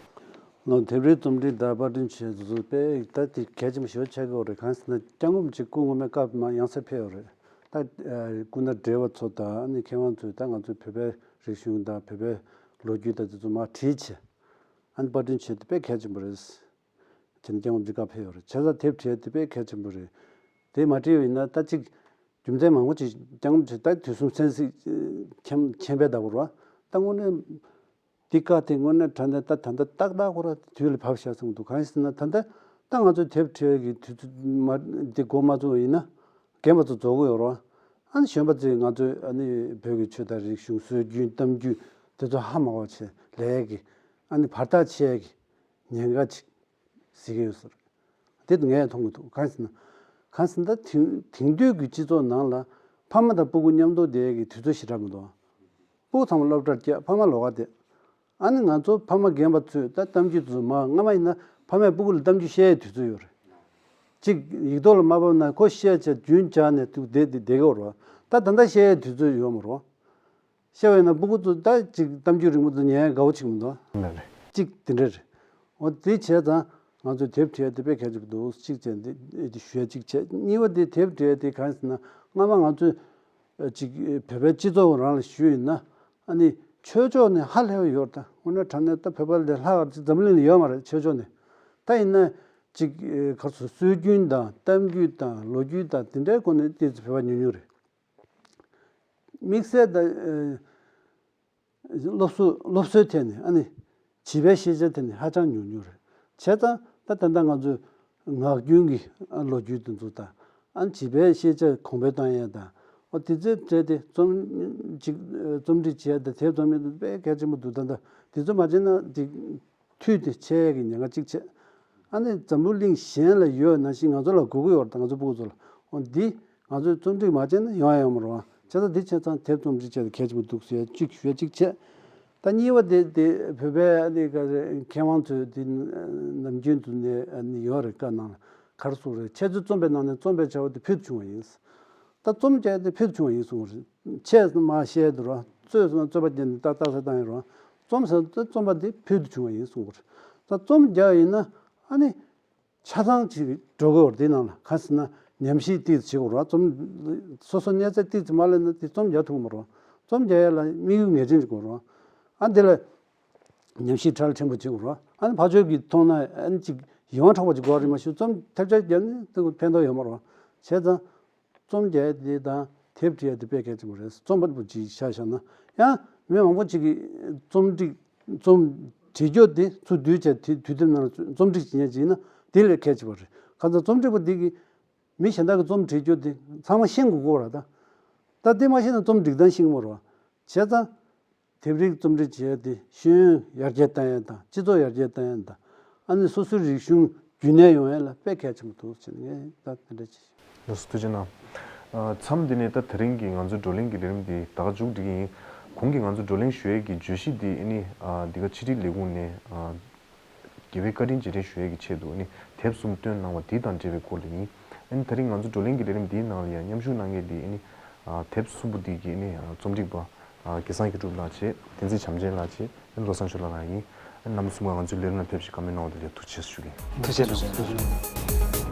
ང་དེབ་རིགས་རྩོམ་སྒྲིག་དང་པར་སྐྲུན་བྱས་དུས་ཚོད་དཔེ་ད་དེ་གལ་ཆེན་པོ་ཞེ་པོ་ཆགས་ཀྱི་ཡོད་རེད། གང་ཟེར་ན་སྐྱབས་མགོན་ཆེན་སྐུ་ངོ་མའི་སྐབས་མ་ཡང་སེ་ཕེབས་ཡོད་རེད། ད་སྐུ་ན་བགྲེས་པ་ཚོ་དང་ཨ་ནི་མཁས་དབང་ཚོས་ད་ང་ཚོའི་བོད་པའི་རིག་གཞུང་དང་བོད་པའི་ལོ་རྒྱུས་དང་དེ་ཚོ་མར་བྲིས་བྱས་ཨ་ནི་པར་སྐྲུན་བྱས་དེ་དཔེ་གལ་ཆེན་པོ་རེད། བྱས་ན་སྐྱབས་མགོན་ཆེན་སྐབས་ཕེབས་ཡོད་རེད། བྱས་ཙང་དེབ་བྲིས་དེ་དཔེ་གལ་ཆེན་པོ་རེད། དེ་མ་བྲིས་པ་ཡིན་ན་ད་ཅིག་རྒྱུ་མཚན་མང་པོ་ཅིག་སྐྱབས་མགོན་ཆེན་ད་དུས་གསུམ་གསན་གཟིགས་མཁྱེན་མཁྱེན་པའི་ཟླ་བོར་བ་ད་དངོས་གནས། འདི་བཀའ་དེ་དངོས་གནས་དྲང་གནས་ད་ད་ལྟ་ཏག་ཏག་ཁོ་ར་དུས་ལ་བབས་ཤག་བསམ་གྱི་འདུག་གང་ཡིན་ཟེར་ན་ད་ལྟ་ད་ང་ཚོས་དེབ་བྲིས་པའི་གི་དུས་ཚོད་མ་འདི་འགོ་མ་བཙུགས་པ་ཡིན་ན་རྒན་པ་ཚོ་རྫོགས་ཀྱི་ཡོད་རེད་བ། ཨ་ནི་གཞོན་པ་ཚོས་ང་ཚོའི་ཨ་ནི་བོད་ཀྱི་ཆོས་དང་རིག་གཞུང་སྲོལ་རྒྱུན་གཏམ་རྒྱུད་དེ་ཚོ་ཧ་མ་གོ་བྱས་ལས་ཀྱི་ཨ་ནི་བར་ཐག་ཆད་ཀྱི་ཉེན་ཁ་ཅིག་གཟིགས་ཀྱི་ཡོད་ཟེར། དེ་ངས་མཐོང་གི་འདུག་གང་ཟེར་ན། གང་ཟེར་ན་ད་དེང་དེང་དུས་ཀྱི་སྤྱི་ཚོགས་ནང་ལ་ཕ་མ་དང་སྤུ་གུ་མཉམ་དུ་བསྡད་ཀྱི་དུས་ཚོད་ཞེ་དྲག་མི་འདུག་སྤུ་གུ་ཚང་མ་སློབ་གྲྭར་བསྐྱལ། ཕ་མ་ལོགས་ཀ་བསྡད། ཨ་ནི་ང་ཚོ་ཕ་མ་རྒན་པ་ཚོས་ད་གཏམ་རྒྱུད་དེ་ཚོ་མ་སྔ་མ་ཡིན་ན་ཕ་མས་སྤུ་གུ་ལ་གཏམ་རྒྱུད་བཤད་ཡའི་དུས་ཚོད་ཡོད་རེད། གཅིག་ཡིག་ཐོག་ལ་མ་ཕབ་ན་ཁོ་བཤད་བྱས་རྒྱུན་འཇགས་ནས་ཐུག་བསྡད་བསྡད་བསྡད་ཀྱི་ཡོད་རེད་བ། ད་ད་ལྟ་བཤད་ཡའི་དུས་ཚོད་ཡོད་མ་རེད་བ། བཤད་པ་ཡིན་ན་སྤུ་གུ་ཚོ་ད་ཅིག་གཏམ་རྒྱུད་རིང་པོ་ཚོ་ཉན་དགའ་པོ་ཅིག་མི་འདུག་ལགས་རེད། གཅིག་དེ་འདྲ་རེད། འོ་དེ་བྱས་ཙང་ང་ཚོས་དེབ་བྲིས་ཡ་དེ་དཔེ་གལ་ཆེན་པོ་འདུག་གཅིག་བྱས་འདི་འདི་ཞུ་ཡ་གཅིག་བྱས། གཉིས་པ་དེ་དེབ་བྲིས་ཡ་དེ་གང་ཡིན་ཟེར་ན་སྔ་མ་ང་ཚོས་ཨ་ཅིག་བོད་པའི་སྤྱི་ཚོགས་རང་ལ་ཞུས་ཡིན་ན་ཨ་ནི་ཆོས་ཕྱོགས་ནས་ཧ་ལས་པ་ཡོད་རེད། ད་དངོས་གནས་དྲང་གནས་ད་བོད་པ་ལས་ལྷག་ཅིག་འཛམ་གླིང་ལ་ཡོད་མ་རེད་ཆོས་ཕྱོགས་ནས། ད་ཡིན་ན་ཅིག་ག་རེ་ཟེར་སྲོལ་རྒྱུན་དང་གཏམ་རྒྱུད་དང་ལོ་རྒྱུས་དང་དེ་འདྲའི་སྒོ་ནས་ཏོག་ཙམ་བོད་པ་ཉུང་ཉུང་རེད། དམིགས་བསལ་ད་ཨ་སློབ་གསོ་སློབ་གསོའི་ཐད་ནས་ཨ་ནི་བྱིས་པའི་ཤེས་བྱའི་ཐད་ནས་ཧ་ཅང་ཉུང་ཉུང་རེད། བྱས་ཙང་ད་ད་ལྟ་ང་ཚོས་ངག་རྒྱུན་གྱི་ཨ་ལོ་རྒྱུས་དེ་ཚོ་དང་ཨ་ནི་བྱིས་པའི་ཤེས་བྱ་གོང་འཕེལ་གཏོང་ཡས་དང་ཨོ་དེ་ཚོའི་གྲས་དེ་རྩོམ་ཅིག་རྩོམ་སྒྲིག་བྱས་དང་དེབ་རྩོམ་ཡས་དེ་དཔེ་གལ་ཆེན་པོ་འདུག་ད་ལྟ་དེ་ཚོ་མ་བྱས་ན་ཅིག་འཐུས་དེ་ཆད་ཡས་ཀྱི་ཉེན་ཁ་གཅིག་བྱས། ཨ་ནི་འཛམ་བུ་གླིང་གཞན་ལ་ཡོད་ནང་བཞིན་ང་ཚོ་ལ་དགོས་ཀྱི་ཡོད་རེད། ད་ང་ཚོ་སྤུ་གུ་ཚོ་ལ་འོ་འདི་ང་ཚོས་རྩོམ་སྒྲིག་མ་བྱས་ན་ཡོང་ཡ་ཡོད་མ་རེད་བ། བྱས་ཙང་འདི་བྱས་ཙང་དེབ་རྩོམ་སྒྲིག་བྱས་ཏེ་གལ་ཆེན་པོ་འདུག་ཟེར་ཡ་གཅིག་ཞུ་ཡ་གཅིག་བྱས། ད་གཉིས་པ་དེ་དེ་བོད་པའི་ཨ་ནི་ག་རེ་མཁས་དབང་ཚོས་དེ་ནམ་རྒྱུན་དུ་ནས་ཨ་ནི་ཡོད་རེད། བཀའ་གནང་ལ་ག་རེ་གསུངས་རེད། འཆད་རྩོད་རྩོམ་པའི་ནང་ནས་རྩོམ་པའི་བྱ་བ་དེ་ཕུལ་དུ་བྱུང་བ་ཡིན། ད་རྩོམ་རྒྱག་ཡ་དེ་ཕུལ་དུ་བྱུང་བ་ཡིན་གསུངས་པ་རེད། འཆད་ཟེར་ན་མར་བཤད་དེ་རོ། རྩོད་ཟེར་ན་རྩོད་པ་བརྒྱབ་ནས་ཏག་ཏག་ས་བཏང་ཡིན་རོ། རྩོམ་ཟེར་ན་རྩོམ་པ་དེ་ཕུལ་དུ་བྱུང་བ་ཡིན་གསུངས་པ་རེད། ད་རྩོམ་རྒྱག་ཡིན་ན་ཨ་ནི་ ཆ་ཚང་ཅིག་འགྲོ་དགོས་པ་རེད། དེ་ནང་ལ་གང་ཟེར་ན་ཉམས་ཞིབ་ཏིག་ཙམ་བྱེད་དགོས་རེད་བ། རྩོམ་སོ་སོ་གནས་ཚད་ཏིག་ཙམ་མ་སླེབས་ན་དེ་རྩོམ་རྒྱག་ཐུབ་ཀྱི་མ་རེད་བ། རྩོམ་རྒྱག་ཡ་ལ་དམིགས་ཡུལ་ངེས་ཅན་ཅིག་དགོས་རེད་བ། ཨ་འདི་ལ་ཉམས་ཞིབ་ཁྲལ་ཕྲན་བུ་བྱེད་དགོས་རེད་བ། ཨ་ནི་ཕར་ཕྱོགས་ཀྱིས་མཐོང་ན་ཨ་ནི་ཅིག་ཡིད་དབང་འཕྲོག་པ་ཅིག་དགོས་རེད་མ་གཞི་རྩོམ་ཐེབས་ཆག་བརྒྱབ་ནས་དེ་ཕན་ཐོགས་ཡོད་མ་རེད་བ། བྱས་ཙང་རྩོམ་རྒྱག་ཡ་དེ་དང་དེབ་འབྲི་ཡ་དེ་དཔེ་གལ་ཆེན་པོ་རེད། རྩོམ་པ་པོ་ཅིག་ཆ་བཞག་ན་ཡང་མི་མང་པོ་ཅིག་གིས་རྩོམ་སྒྲིག་རྩོམ་བྲིས་རྒྱུ་དེ་ཚུར་བསྡུས་བྱས་དེ་དུས་དེབ་ནང་ལ་རྩོམ་སྒྲིག་བྱེད་མཁན་ཅིག་ཡིན་ན་དེ་ལས་གལ་ཆེ་བ་རེད། ཁ་སང་རྩོམ་སྒྲིག་པ་འདི་གིས་མི་གཞན་དག་གི་རྩོམ་བྲིས་རྒྱུ་དེ་ཚང་མ་ཤེས་དགོས་ཀྱི་རེད་ད། ད་དེ་མ་ཤེས་ན་རྩོམ་སྒྲིག་སྟངས་ཤེས་ཀྱི་མ་རེད་བ། བྱས་ཙང་དེབ་རིགས་རྩོམ་སྒྲིག་བྱེད་ཡ་དེ་ཤེས་ཡོན་ཡར་རྒྱས་གཏང་ཡ་དང་སྤྱི་ཚོགས་ཡར་རྒྱས་གཏང་ཡ་དང་ཨ་ནི་སོ་སོའི་རིག་གཞུང་རྒྱུན་གནས་ཡོང་ཡ་ལ་དཔེ་གལ་ཆེན་པོ་འདུག་ཟེར་ནས་ངས་ད་དེ་འདྲ་བྱས། ལགས་སོ། ཐུགས་རྗེ་གནང་། ཨ། མཚམས་འདི་ནས་ད་དེ་རིང་གི་ང་ཚོའི་བགྲོ་གླེང་གི་ལས་རིམ་འདི་ད་ག་མཇུག་སྒྲིལ་གྱི་ཡིན། གོང་གི་ང་ཚོ་བགྲོ་གླེང་ཞུ་ཡས་ཀྱི་བརྗོད་གཞི་འདི་ཨ་ནི་ཨ་འདི་ག་ཕྱི་དྲིལ་ལས་ཁུངས་ནས་ཨ་རྒྱལ་བའི་བཀའ་དྲིན་རྗེས་དྲན་ཞུ་ཡས་ཀྱི་ཆེད་དུ་ཨ་ནི་དེབ་གསུམ་བཏོན་གནང་བ་འདི་དང་འབྲེལ་བའི་སྐོར་ལ་ཡིན། ཨ་ནི་དེ་རིང་ང་ཚོ་བགྲོ་གླེང་གི་ལས་རིམ་འདིའི་ནང་ལ་ཡང་མཉམ་ཞུགས་གནང་མཁན་འདི་ཨ་ནི་ཨ་དེབ་གསུམ་པོ་འདི་གི་ཨ་ནི་ཨ་རྩོམ་སྒྲིག་པ་ཨ་སྐལ་བཟང་མཁས་གྲུབ་ལགས་བྱས། བསྟན་འཛིན་བྱམས་ཆེན་ལགས་བྱས། ཨ་ནི་བློ་བཟང་ཆོས་ལགས་ལགས་ཡིན། ཨ་ནི་རྣམ་པ་གསུམ་ཀ་ང་ཚོའི་ལས་རིམ་ལ་ཕེབས་ཤིང་བཀའ་མོལ་གནང་བ་དེ་ལ་ཐུགས་རྗེ་ཆེ་ཞུ་གི་ཡིན། ཐུགས་རྗེ་ཆེ།